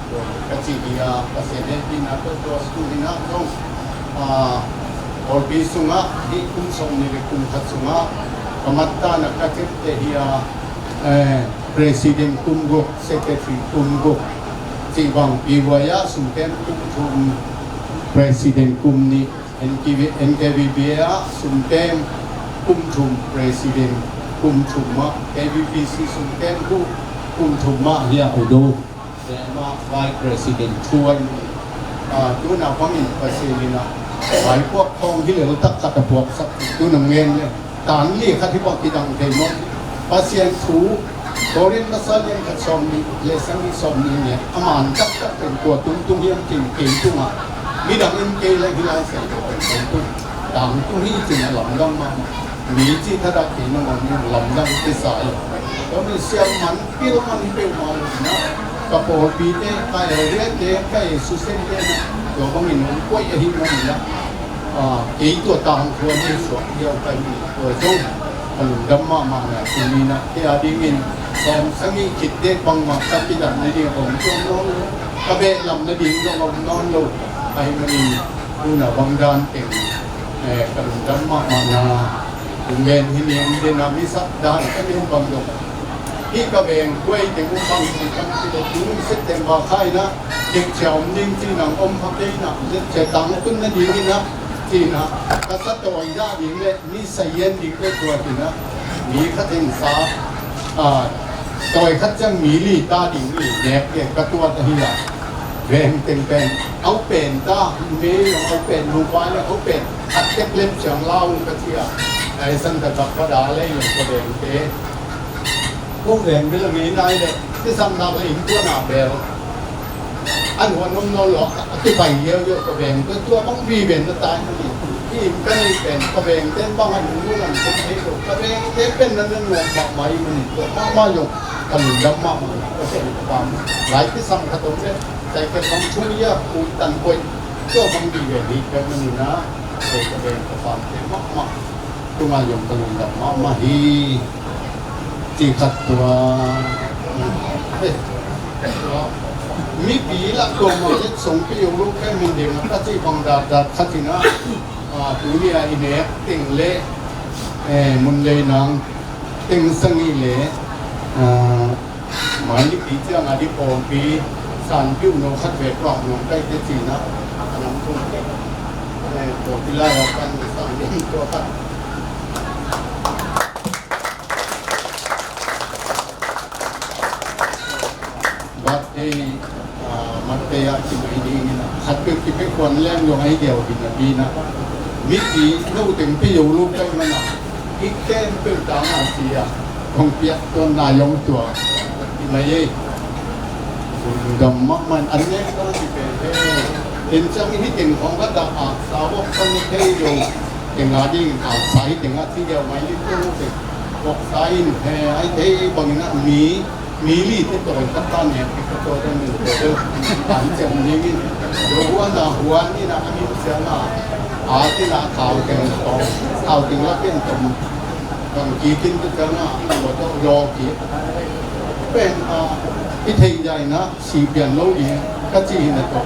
ka cih hi a, Pasian hehpihna tawh tua sung in ah zong, a, Kawlpi sungah hih kum sawmnih le kum khat sungah ka mattana ka ciamteh hi a, eh, President kum guk, Secretary kum guk, cih bang P Y ah sumkem kum thum, President kum nih, N K B, N K B B ah sumkem kum thum, President kum thum mah, K B B C sumkem kum, kum thum mah hi a, Udo Vice President thu a, ah, tuna bangin Pasian in ah vaipuak khawng hi lel tak khat a puaksak, tuna ngen le tan li khat hi bang kidang thei maw? Pasian thu, Korin masa lian khat sawmnih le sagih, sawmnih le a man taktak pen kua tung tung hiam cih kei tungah, midang in kei le hi lai sai lo pen kei tung, tangtung hi cih a lamdang mahmah. Mi cih thadah kei nong om in lamdang kisa hi. Tua mi siam man pil man hi peuhmah lo in ah, ka pawlpite, ka area te, ka association te, tua bangin hong koih ahih manin ah, ah, kei tua tangthu a nei suak hiau ka hi. Tua zong a lungdam mahmah na tuni in ah kei a dingin sawm sagih khit dek bangmah ka kidatna ding a om tuan nawn lo, ka behlapna ding zong a om nawn lo ahih manin, Tuna bang dan teng, eh, ka lungdam mahmah na, ungen hi ning dena mi sak dan ka ning bang dong. Hi ka veng kuai teng um bang si kan si le tu September khai na, tek chia om ding ci nang om pha kei na, tek chia tang tun na ding na, ci na, ka sa tawi da ding le, mi sa yen ding le tua ti na, mi khat in sa, ah, tawi khat ciang mi li ta ding mi nek ke ka tua ta hi la. Veng teng pen, au pen ta, me yong au pen, lu pai le au pen, at tek lem ciang lau ka cia. Ai san ta tak pa da le yong ka veng te. Ko veng bel a ngei nai le, ti sam nak le in tua na bel. An huan nom no lo, a ti pai yeu yeu ka veng, tua tua bang vi ven na tai na ni. Ki in ka nei pen, ka veng ten bang an nu lam ten hei lo, ka veng ten pen na na nuam mahmah i ma ni, tua mahmah yong, ka lungdam mahmah, ka sen ka pam. Lai ti sam ka tom le, Sai ka bang thu ya ku tan koi. Tua bang di ve ni ka mani na. Sai ka beng ka pam te mahmah. Tunga yong ka lungdam mahmah hi. Ti khat tua. Eh, tua. Mipi la tua ma lek song pi yong lo ka min ding ka ci bang dat dat khat hi na. Ah, tuni a i nek teng le. Eh, mun lei nang teng sang i le. Ah, Mai ni pi ciang a di pawlpi san piu no khat ve kuak no kai te cina a nam tung te. Eh, pawlpi lai a kan sang ding tua khat. Bat ei, ah, mat te a ci mai ding ina. Khat peuh ki peuh kuan leng zong ai deuh hi na pi na. Mipi no teng pi yo lu kai mana. I kem peuh ta na sia. Kong piak tuan na yong tua. I mai ei. Dam mak man an nek ta si pe he. En ciang i hi teng kong ka dak a sa wok san ni thei yo. Teng a ding a sa hi teng a ti deuh mai ni tu pe. Wok sa in he ai thei bang ina mi. Mi li te tawi khat ta nek te ka tawi te min tawi te. An ciang ding in. Lo huan a huan in a min ciang a. A te na thau teng tong. Thau teng la pen tong. Bang ki kin te ciang a. Lo to lo ki. Pen a. I thei jai na. Si pian lo ding. Ka ci in a tawh.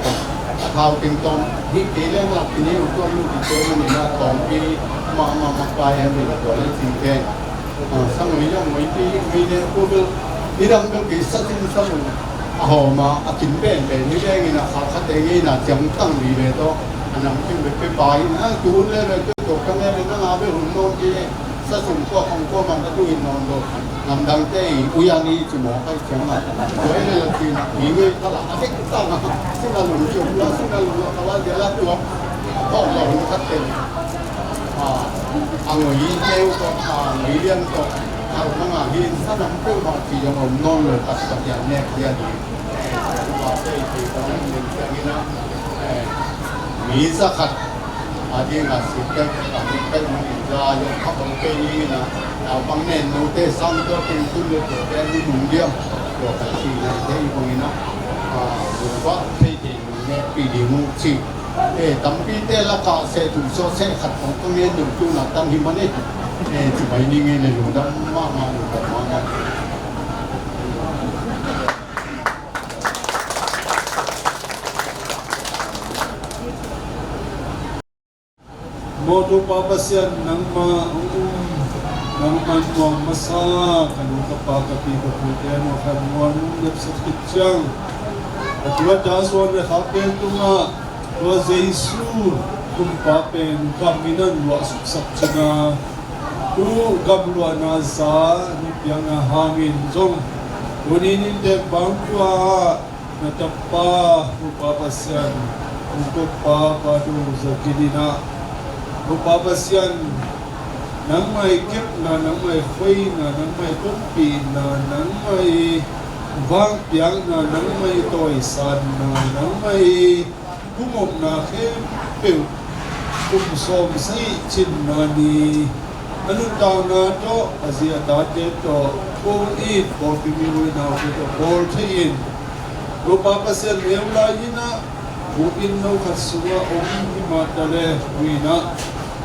A thau teng tong. Hi kei leng lak ki ni u tuan lu ki te min in a tong ki. Ma ma ma kai a min a tawi le ci ke. Ah, sangui zong ngui pi, ngui ne, ko bel, i dang bel kei sa sin sangui. A hawm a, a kin pen pen, i dang in a, kha kha te ngei na, ciang tang li le to. A nam kin bel pe pa in, ah, tu le le, tu to ka ne le, nang a bel hun non ki, sa sun ko, hong ko man, a tu in non do. Nam dang te i, u yan i, ci mo, kai ciang a. Ko e le la kin, i ngei ka la, a tek tang a. Sin a lung ciang, la sin a lung la, ka la, de la tuak. Hawm la hun khat te. A, a ngui neu tawh, a ngui lian tawh, a hong a hi in sanam peuhmah ci zong om nawn lo, taktak hian nek hian hi. Eh, a tei tei tawh nen nen ciangin a, eh, mi za khat a ding a si peuh, a mi peuh man in za zong kha bang pei ni in a, a bang nen no te sang tawh kin tun le tawh te ni nung diam, tawh ka ci na te i bang in a, a, nung ba thei thei nung nek pi ding uh ci. Eh, tampite lakah seh tum sawh seh khat kong ka ngen deuh tuna tam hi mah ni. Eh, ci mai ni ngen le lungdam mahmah, lungdam mahmah. Mawtaw Pa Pasian nangmah hong um, nangmah nuam masa, ka nu ka pa ka pi ka pute hong khan muan hong lepsak khit ciang, a tua ta suan le khak pen tungah, tua Jesu kumpa pen gam in an luah suksak cina, tu gam luahna za hong piakna hangin zong tuni nin tek bang tua na tapa Topa Pasian, hong tokpa Pa Dong Za Gin in ah, Topa Pasian, nangmah i kepna, nangmah i khoina, nangmah i tonpihna, nangmah i vangpiakna, nangmah i tawisanna, nangmah i pumopna khempeuh kum sawm sa i cinna ni a nuntakna tawh, a zi a tate tawh, kong it pawlpi mi hoinate tawh bawl thei in, Topa Pasian neu lai in ah, bup inn no khat sungah om hi mah ta le, tu in ah,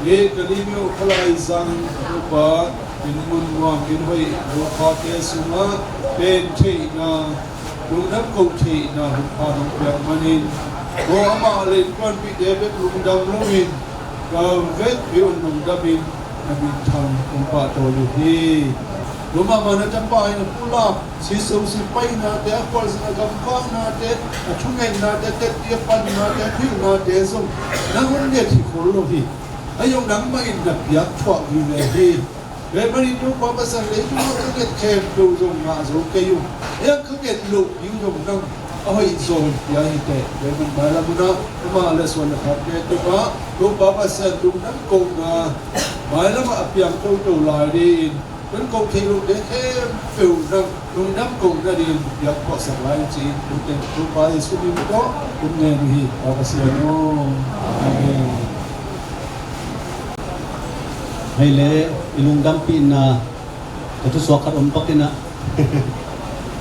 le Kalimyo Khalai Zang Topa inn mun nuam inn hoih Topa te sungah pen theihna, lungdam koh theihna hun pha nong piak manin, Aw, amah le innkuanpihte bek lungdam loin, ka vekpi un lungdamin na minthang kong pahtawi uh hi. Tua mahmah na tapa in a pulak siso sipainate, a khualzin a gamvangnate, a thungetnate, a tetti a pannate, a philhnate zong nang hong nget hi khol lo hi. A zong nangmah in na piak thuah hi ve hi. Tua ahih manin Topa Pasian, leitung a ka nget khempeuh zong ngah zo kei ung. Ei, a ka nget loh ding zong nang a hoih zaw in pia hi teh. Tua ahih manin mailam hun ah amah le suan a khat ne tungah Topa Pasian lungdam kohna mailam ah a piang toto lai dingin, tun ko thei lote khempeuh nang lungdam kohna dingin piak phuahsak lai ci-in, tu teng Topa Jesuh min tawh kong ngen uh hi, Pa Pasian aw. Amen. Hei le, i lungdampihna ka thusuak khat om pak in ah,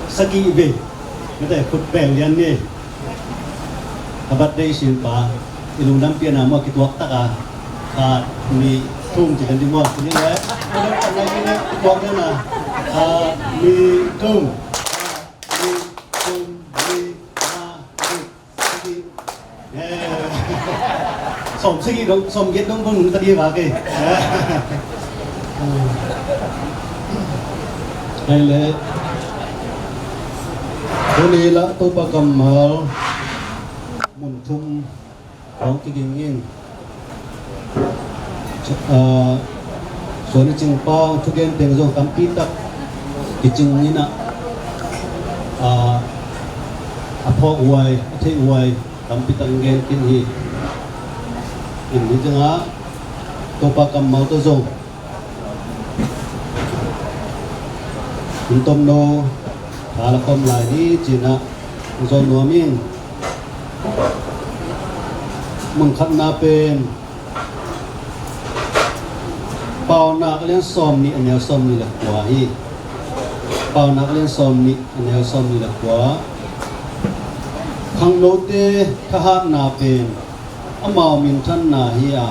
sagih vei, mate, khut beng lian ni. Ka birthday sin pa, i lungdampihna maw, kituak tak a, khat, nih, thum ci kan ding maw, ci ni le, kituak lian a, khat, nih, thum, khat, nih, thum, nih, nga, nih. Sawm sagih dong, sawm giat dong bang nung ta ding a kei. Hei le. Tuni lah Topa kammal mun thum hong kiging in. Ah, suan i cing pa thugen teng zong tampi tak kicing in ah, ah, a phawk huai, a theih huai tampi tak in gen khin hi. In hi ciangah Topa kammal tawh zong in tomno tha la khawm lai ni ci-in ah zon nuam ing. Mun khatna pen Paunak a lian sawm nih a neu sawm nih le kua hi. Paunak a lian sawm nih a neu sawm nih le kua. Khangnote thahatna pen amau minthanna hi a,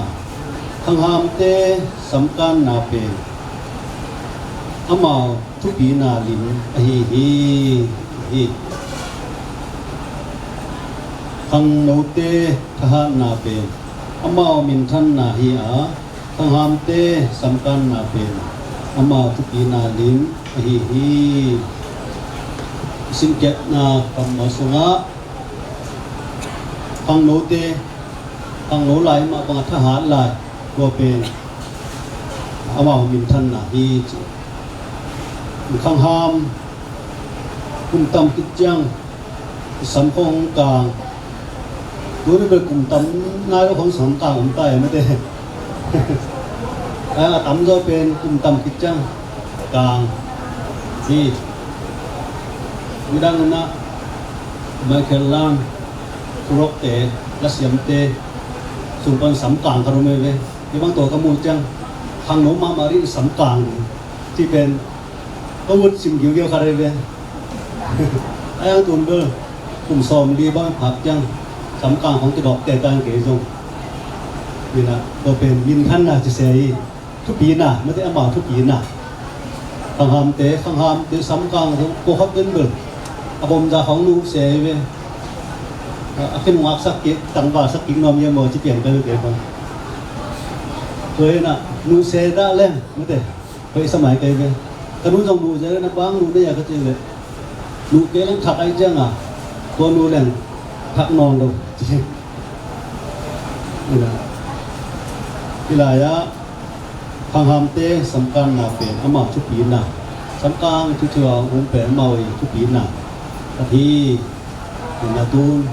khanghamte samkanna pen amau thupina lim ahi hi. Hi. Khangnote thahatna pen amau minthanna hi a, khanghamte samkanna pen amau thupina lim ahi hi. Simkiatna kammal sungah khangnote, khangno lai mah bangah thahat lai, tua pen amau minthanna hi ci. Khangham kum tam khit ciang sam khong kang. Tuni bel kum tam nai lo khong sam kang om ta e mate. A, a tam zaw pen kum tam khit ciang kang hi. Midang in ah Michael Lang, Turokte, lasiamte sung pan sam kang khat om e ve. Hih bang tua ka muh ciang khangno mahmah ding sam kang ding cih pen ka ut sim giugiau khat ahi ve. A, a tun bel kum sawm li bang phak ciang sam kang khong kidawk te kang kei zong. Ina, tua pen minthanna ci se hi. Thupina, mate, amau thupina. Khanghamte, khanghamte samkang zong ko khat den bel a bawmza khong nuh se hi ve. A, a khin ngaksak kik, tangvalsak kik nuam hiam maw ci pian ka hi kei bang. Tua hi na, nuh se dah leng, mate, hoih sa mai kei ve. Ka nu zong nuh se leng, na bang nuh na hia ka ci leh, nuh kei leng thak ahih ciangin tua nu leng thak nawn lo. Hih lai-ah khanghamte samkanna pen amau thupina, samkang thuthu a hong um pen amau i thupina ahi hi. Ina tun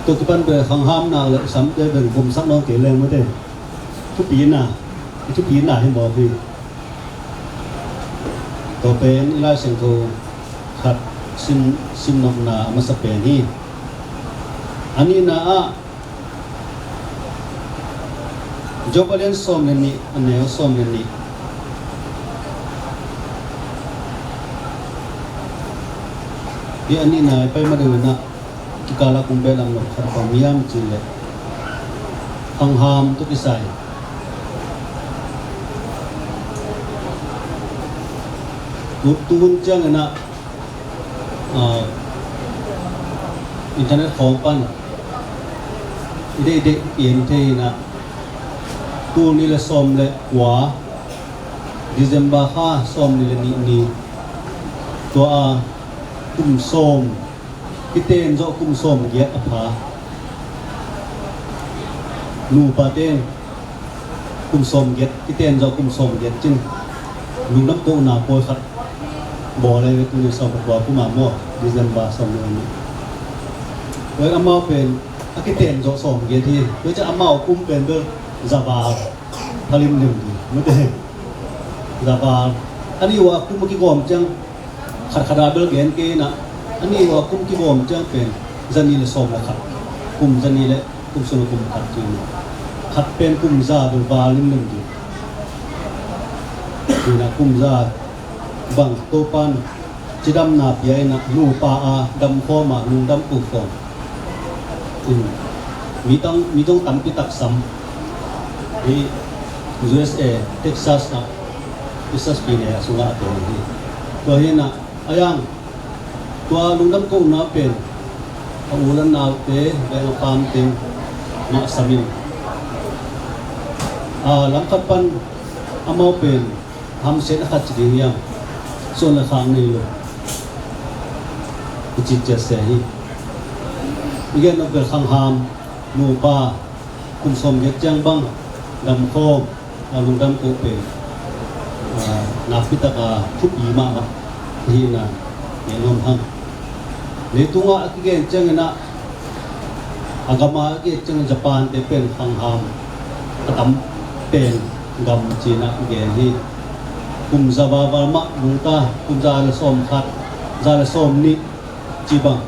tua kipan pen khangham nak le samte pen gomsak nawn kei leng mate, thupina, i thupina hi mawk hi. Tua pen i Lai Siangtho khat sim, sim nopna a masa pen hi. A nihna ah Job a lian sawm le nih, a neu sawm le nih. Hi a nihna i pai ma deuh in ah, kikal ah kong behlap nop khat bang hiam cih leh khangham tawh kisai. Tu, tu hun ciangin ah, ah, internet khawng pan I deih deih i en thei inah, tul nih le sawm le kua, December kha sawm nih le nih ni, tua a kum sawm, kiten zawh kum sawm giat a pha. Nupate in kum sawm giat, kiten zawh kum sawm giat cin lungdam kohna pawi khat bawl e, tuni sawm pakua kum a maw, December sawm le nih. Tua in amau pen a kiten zawh sawm giat hi. Tua ciang amau kum pen bel zaval pha limlim hi. Mute zaval a nih uh a kum a kigawm ciang khat khat a bel gen kei inah, a nih uh a kum kigawm ciang pen zanih le sawm le khat, kum zanih le kum sawm le kum khat ci inah, khat pen kum za bel val limlim ding. Inah kum za bang Topan cidamna pia inah, nupa a damkhawm a lungdam kohkhawm. Mi tang, mi dong tampi tak sam hi. U S A, Texas ah, Texas pi ne a sungah a tawng hi. Tua hi inah a yang tua lungdam kohna pen a u le naute, veng a pamte mah sam in, a lam khat pan amau pen hamsiatna khat ci ding hiam, suan le khak nei lo i cih ciat se hi. I gen nop bel khangham nupa kum sawm giat ciang bang damkhawm a lungdam koh pen, a, nakpi tak a thupi mahmah hi inah, gen nuam hang. Leitungah a kigen ciang inah, a gam a a kigen ciang Japan te pen khangham a tam pen gam ci inah gen hi. Kum za val val mah nungta, kum za le sawm khat, za le sawm nih ci bang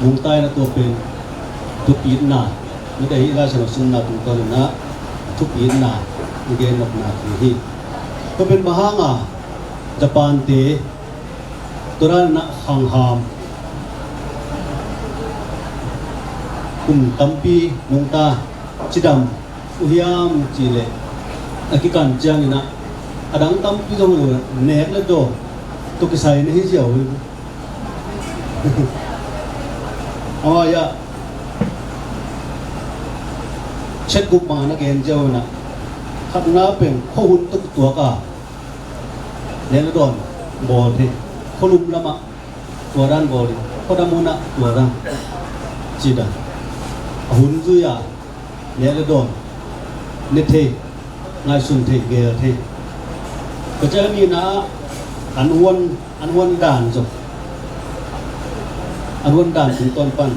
nungta inah, tua pen thupitna, mite hi Lai Siangtho simna tungtawn inah thupitna i gen nopna hi hi. Tua pen bang hang a Japan te tua dan inah khangham kum tampi nungta cidam uh hiam cih leh, a kikan ciang inah a dang tampi zong lo, nek le dawn tawh kisai na hi ziau hi. Amau ah chet guk bang a na gen ziau inah, khatna pen khuahun tawh kituak a, nek le dawn bawl thei, khualum lamah tua dan bawl ding, khuadam hun ah tua dan, ci dan. A hun zui a nek le dawn ne thei, ngaihsun thei, geel thei. Tua ciang a nihna ah an huan, an huan dan zong, an huan dan tungtawn pan,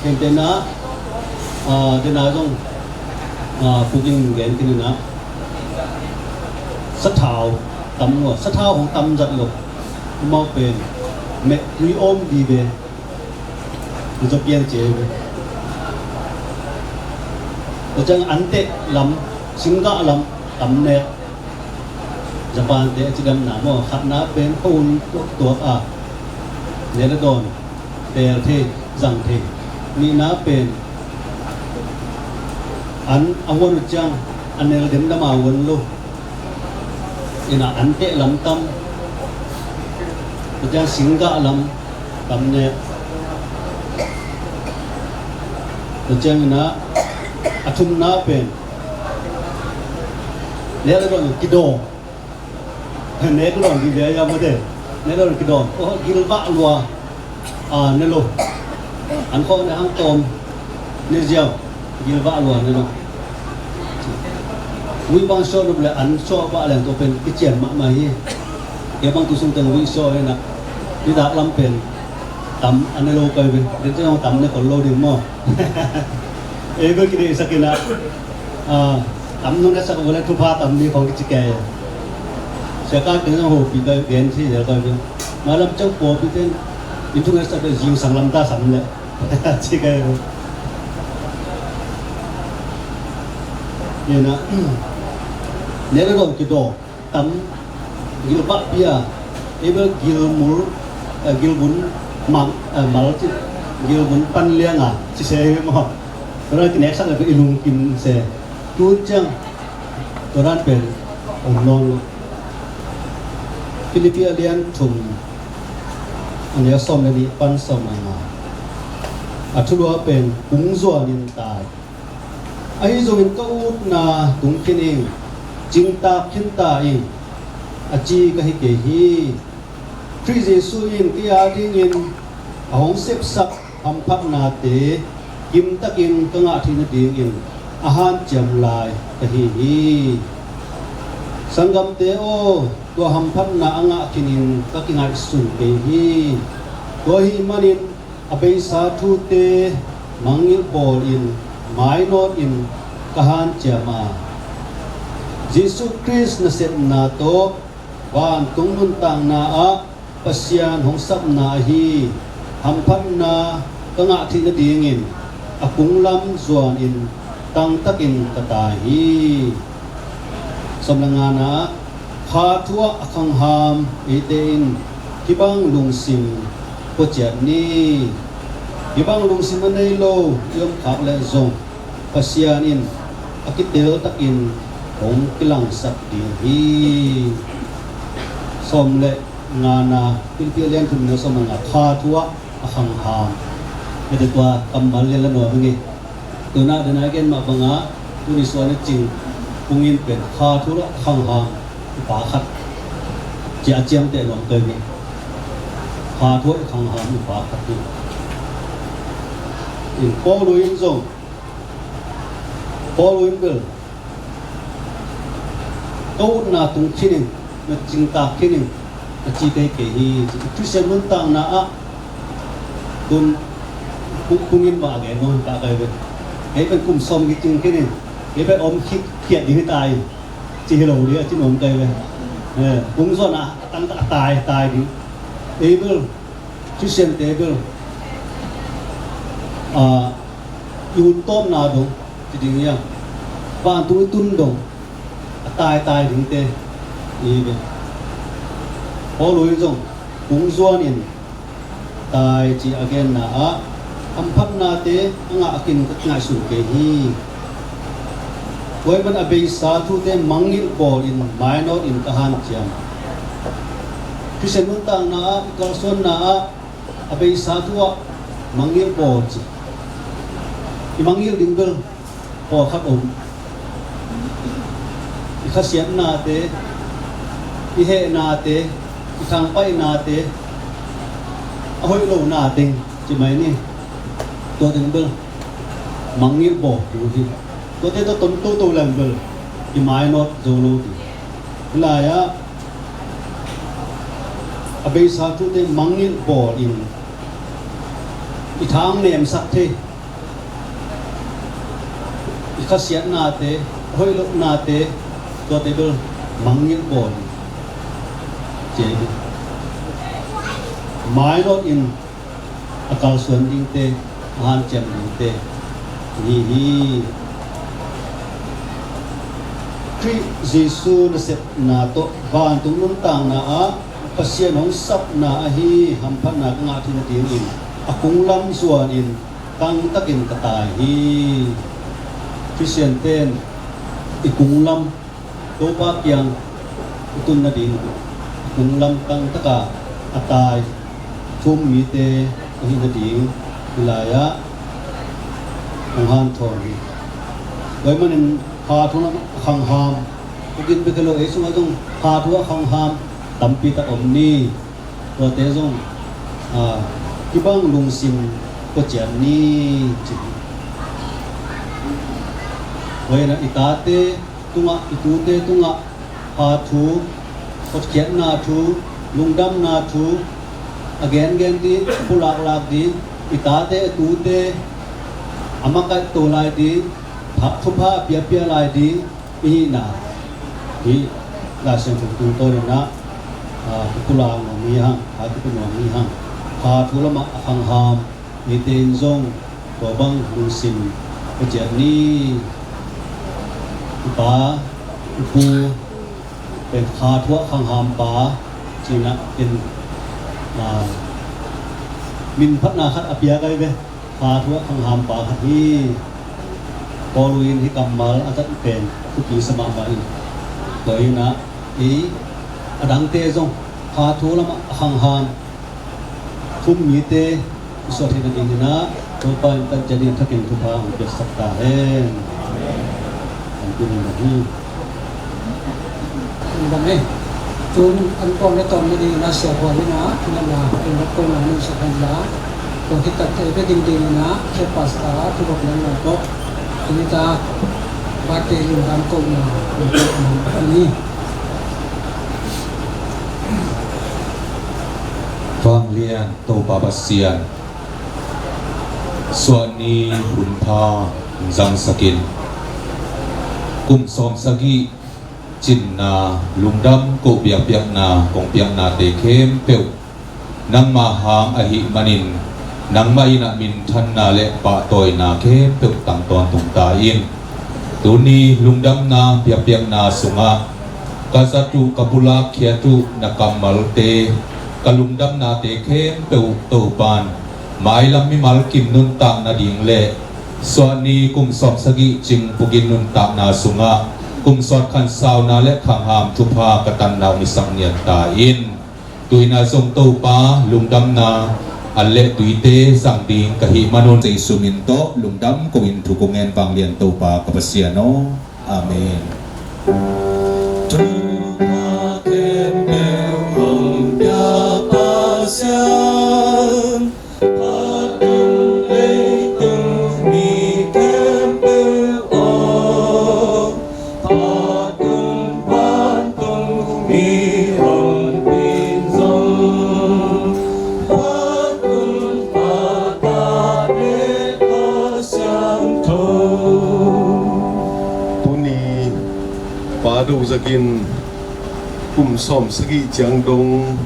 gentehna, a, dena zong, a, Pu Ging gen khin inah, sathau tam lua, sathau hong tam zat lo. Amau pen meh tui awm vive. Tua ciang an teh lam, singgah lam tam nek. Japan te a cidamna maw, khatna pen khuahun tuaktuak a, nek le dawn teel thei, zang thei. Nihna pen an a huan uh ciang a nel demdam a huan lo. Inah an teh lam tam, tua ciang singgah lam tam nek. Tua ciang inah a thumna pen nek le dawn kidawm. Nek le dawn vive a, mate, nek le dawn kidawm. Oh, gilvah lua. A, ne lo. An khawh ne hang tawm ne ziau. Gilvah lua ne lo. Wih bang sawh nop le an sawh vah leng tua pen kician mahmah hi. Kei bang tu sung teng wih sawh hi inah, nitak lam pen tam a ne lo kai ve. Den ciang tam ne khol lo ding maw. Ei bel kideihsak inah, a, tam nong nesak uh le thupha tam ni khong kici kei. Sia ka teng zong hopih kai, gen thei zel kai ve. Mailam ciang pawlpi ten in thuk nesak le zingsang lam ta sam le. Ci kei. Inah, nek le dawn kidawm tam, gilvah pia, ei bel gilmul, eh, gilvun mang, eh, mal ci, gilvun pan liang a ci se hi maw. Tua dan kineksak le pen i lungkim se. Tu ciang tua dan pen om nawn lo. Philippi a lian thum, a neu sawm le nih pan sawm le nga. A thulua pen kung zuanin tai. Ahi zongin ka utna tung khin ing, cingtak khin ta ing, a ci ka hi kei hi. Khrih Jesuh in kei a dingin a hong sepsak hamphatnate kimtakin ka ngah theih nadingin a hanciam lai ka hi hi. Sanggamte aw, tua hamphatna a ngah khinin ka kingaihsun kei hi. Tua ahih manin a beisa thute mangngilh bawlin mainawtin ka hanciam a, Jesuh Khrih nasepna tawh vantung nuntakna ah Pasian hong sapna ahi hamphatna ka ngah theih nadingin a kunglam zuanin tangtakin ka tai hi. Sawm le ngana ah, kha thu ah a khangham eite in hih bang lungsim pua ciat ni. Hih bang lungsim a nei lo i om khak leh zong Pasian in a kitel takin hong kilangsak ding hi. Sawm le ngana, Philippi a lian thum na sawm le nga, kha thu ah a khangham. Mete tua kammal lian la nuam hi. Tuna dena gen mah banga tuni suan a cing kungin pen kha thu ah a khangham upa khat cia ciamteh nuam kei hi. Kha thu ah a khangham upa khat hi. In Paul in zong, Paul in bel, ka utna tung khin in, na cingtak khin in, na ci kei kei hi. Khristian nuntakna ah tun kung in mah a gen nuam ta kei ve. Kei pen kum sawm kicing khin in, kei pen om khit khiat ding hi ta in, ci hi lo ding a ci nuam kei ve. Kung zuan a tang a tai tai ding. Ei bel Khristiante bel i ut tawpna dong ci ding hiam, vantung i tun dong a taitai dingte i hi ve. Paul in zong kung zuanin tai ci a genna ah hamphatnate a ngah a kin ka ngaihsun kei hi. Tua ahih man a beisa thute mangngilh bawlin mainawtin ka hanciam. Khristian nuntakna ah, i kalsuanna ah a beisa thu ah mangngilh bawl ci. I mangngilh ding bel pawlkhat om. I khasiatnate, i hehnate, i thangpaihnate, a hoih lo na teng ci mai ni. Tua teng bel mangngilh bawl ding hi. Tuate tawh ton toto leng bel i mainawt zo lo ding. Hih lai-ah a beisa thute mangngilh bawlin i tha hong nemsak thei, i khasiatnate, a hoih lohnate, tuate bel mangngilh bawlin ci hi. Mainawtin a kalsuan dingte, a hanciam dingte hi hi. Khrih Jesuh nasepna tawh vantung nuntakna ah Pasian hong sapna ahi hamphatna ka ngah theih nadingin a kunglam zuanin tangtakin ka tai hi. Khristiante in i kunglam Topa kiang i tun nading, kunglam tangtaka a tai thu um mite i hih nading hih lai-ah hong hanthawn hi. Tua ahih manin kha thu a khangham, uk in bek hi lo, ei sungah zong kha thu a khangham tampi tak om ni. Tuate zong kibang lungsim pua ciat ni ci hi. Tua hi a, i tate tungah, i tute tungah pha thu, hotkhiatna thu, lungdamna thu a gengen ding, a pulaklak ding, i tate a tute a makaihto lai ding, thupha a piapia lai ding i hihna hi. Laisiangtho tungtawn in ah kipulak nuam hi hang, kipia nuam hi hang. Pha thu lamah a khangham mite in zong tua bang lungsim pua ciat ni. I pa, i pu pen kha thu a khangham pa ci-in ah ken min phatna khat a piak ahi ve. Kha thu a khangham pa khat hi. Paul in hih kammal a zat pen thupi sa mahmah in, tua hi a, ei a dangte zong kha thu lamah a khangham thu um mite i suah theih nadingin ah Topa in tan ciat ding a thakin thupha hong piaksak ta hen. An kin in ahi. Bang e. Tun an pawng le tawm na ding in a sia bual in a, na na in rak ko na ning sa kan la. Ko khit tak thei pe ding ding in a, khe pasta thu bok nang na ko. Ini ta bate lungdam ko na ini. Vanglian Topa Pasian, suahni hun pha zangsakin, kum sawm sagih cinna lungdam ko biakpiakna kong piaknate khempeuh nangmah hang ahih manin, nangmah in a minthanna le pahtawina khempeuh tang tawntung ta in. Tuni lungdamna biakpiakna sungah ka zat uh, ka pulak khiat uh na kammalte, ka lungdamnate khempeuh Topan mailam mimal kim nuntak nading le suahni kum sawm sagih cing pukin nuntakna sungah kum sawt khan sauna le khangham thupha ka tanna uh nisak nian ta in. Tuina zong Topa lungdamna an le tuite zang ding ka hih manun Jesu min tawh lungdam ko in thu kong ngen vanglian Topa ka Pasian aw. Amen. Thupha khempeuh hong pia Pasian, phatun leitung mi khempeuh aw, phatun vantung mi honpi zong, phatun pata le Kha Siangtho. Tuni Pa Do Zak in kum sawm sagih ciang dong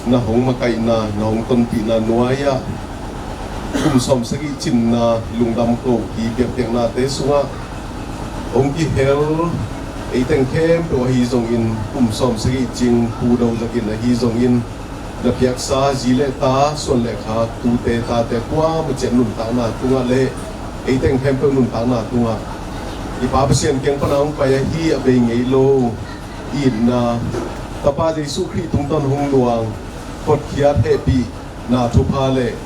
na hong makaihna, na hong tonpihna nuai-ah kum sawm sagih cinna lungdam ko hi biakpiaknate sungah hong kihel eiteng khempeuh ahi zongin, kum sawm sagih cing Pu Do Zak in ahi zongin, na piaksa zi le ta, suan le kha, tute tate kuamah ciat nuntakna tungah le eiteng khempeuh nuntakna tungah i Pa Pasian kiang pana hong pai ahi a bei ngei lo itna, Tapa Jesu Khrih tungtawn hong luang, hotkhiat hehpihna thupha le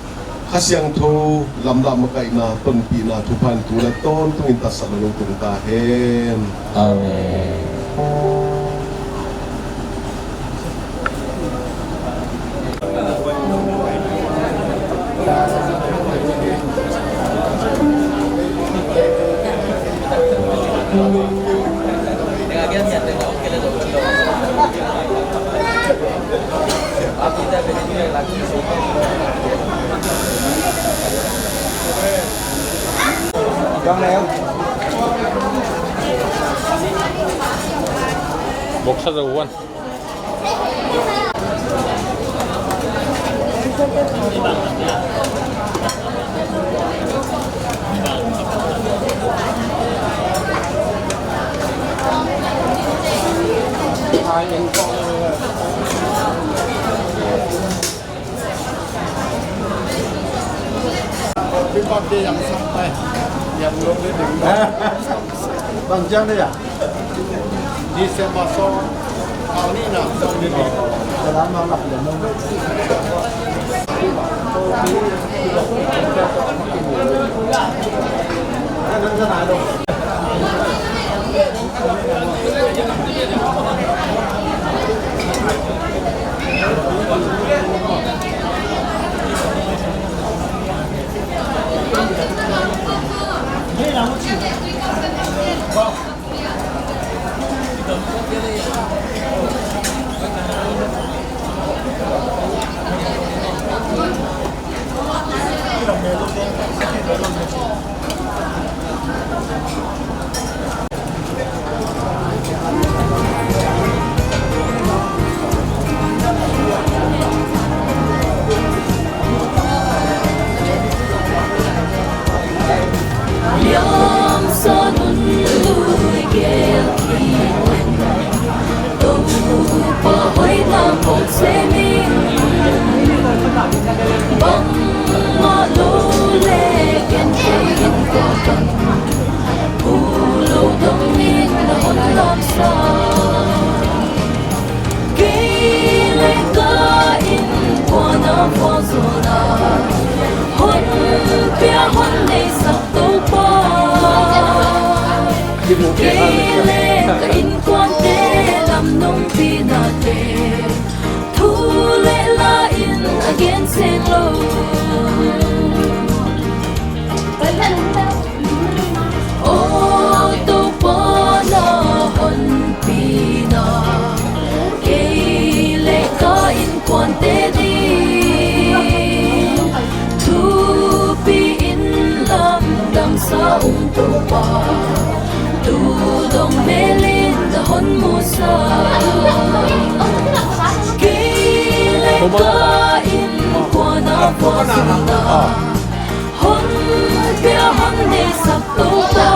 Kha Siangtho lamlak makaihna tonpihna thupha in tu le tawntungin tatsan lo tung ta hen. Amen. Boksa zo wan. Bang ciang dih ah. December sawm, kal nihna sawm nihna. Musa, kei le ka innkuan a vualzawlna hong pia hong neisak Topa,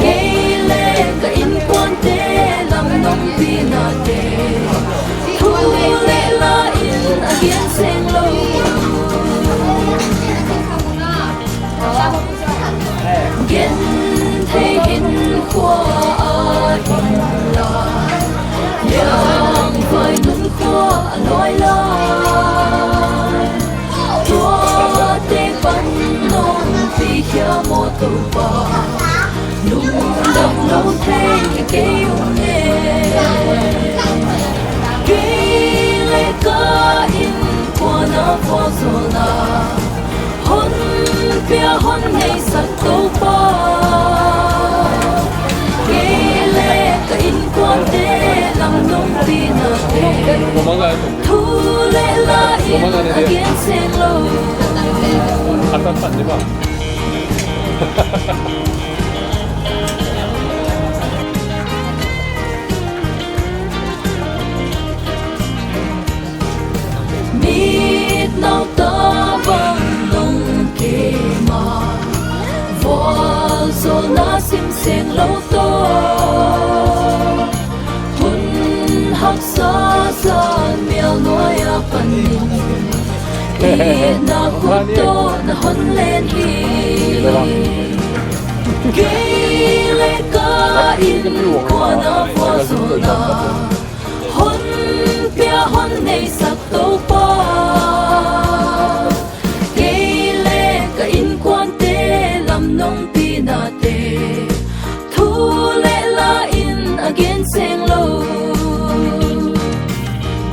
kei le ka innkuante lam nong pihnate thu le la in a gen seng lo. Genthei hinkhua ah hinlai, liangvai nunkhua a nuai lai, tuate pan nong pikhia maw Topa, lungdam lo thei kei ung e. Kei le ka innkuan a vualzawlna hong pia hong neisak Topa, kei le ka innkuante lam nong pihnate thu le la in a gen seng lo. Mitnau ta bang nong kem a, vualzawlna sim seng lo tawh, hun haksa zan mial nuai a panin itna khut tawh na hon len hi. Kei le ka innkuan a vualzawlna hong pia hong neisak Topa, kei le ka innkuante lam nong pihnate thu le la in a gen seng lo.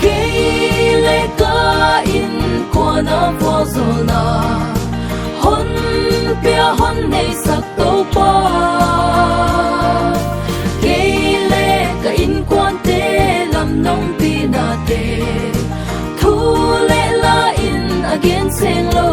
Kei le ka innkuan a vualzawlna hong pia hong neisak Topa, kei le ka innkuante lam nong pihnate thu le la in a gen seng lo.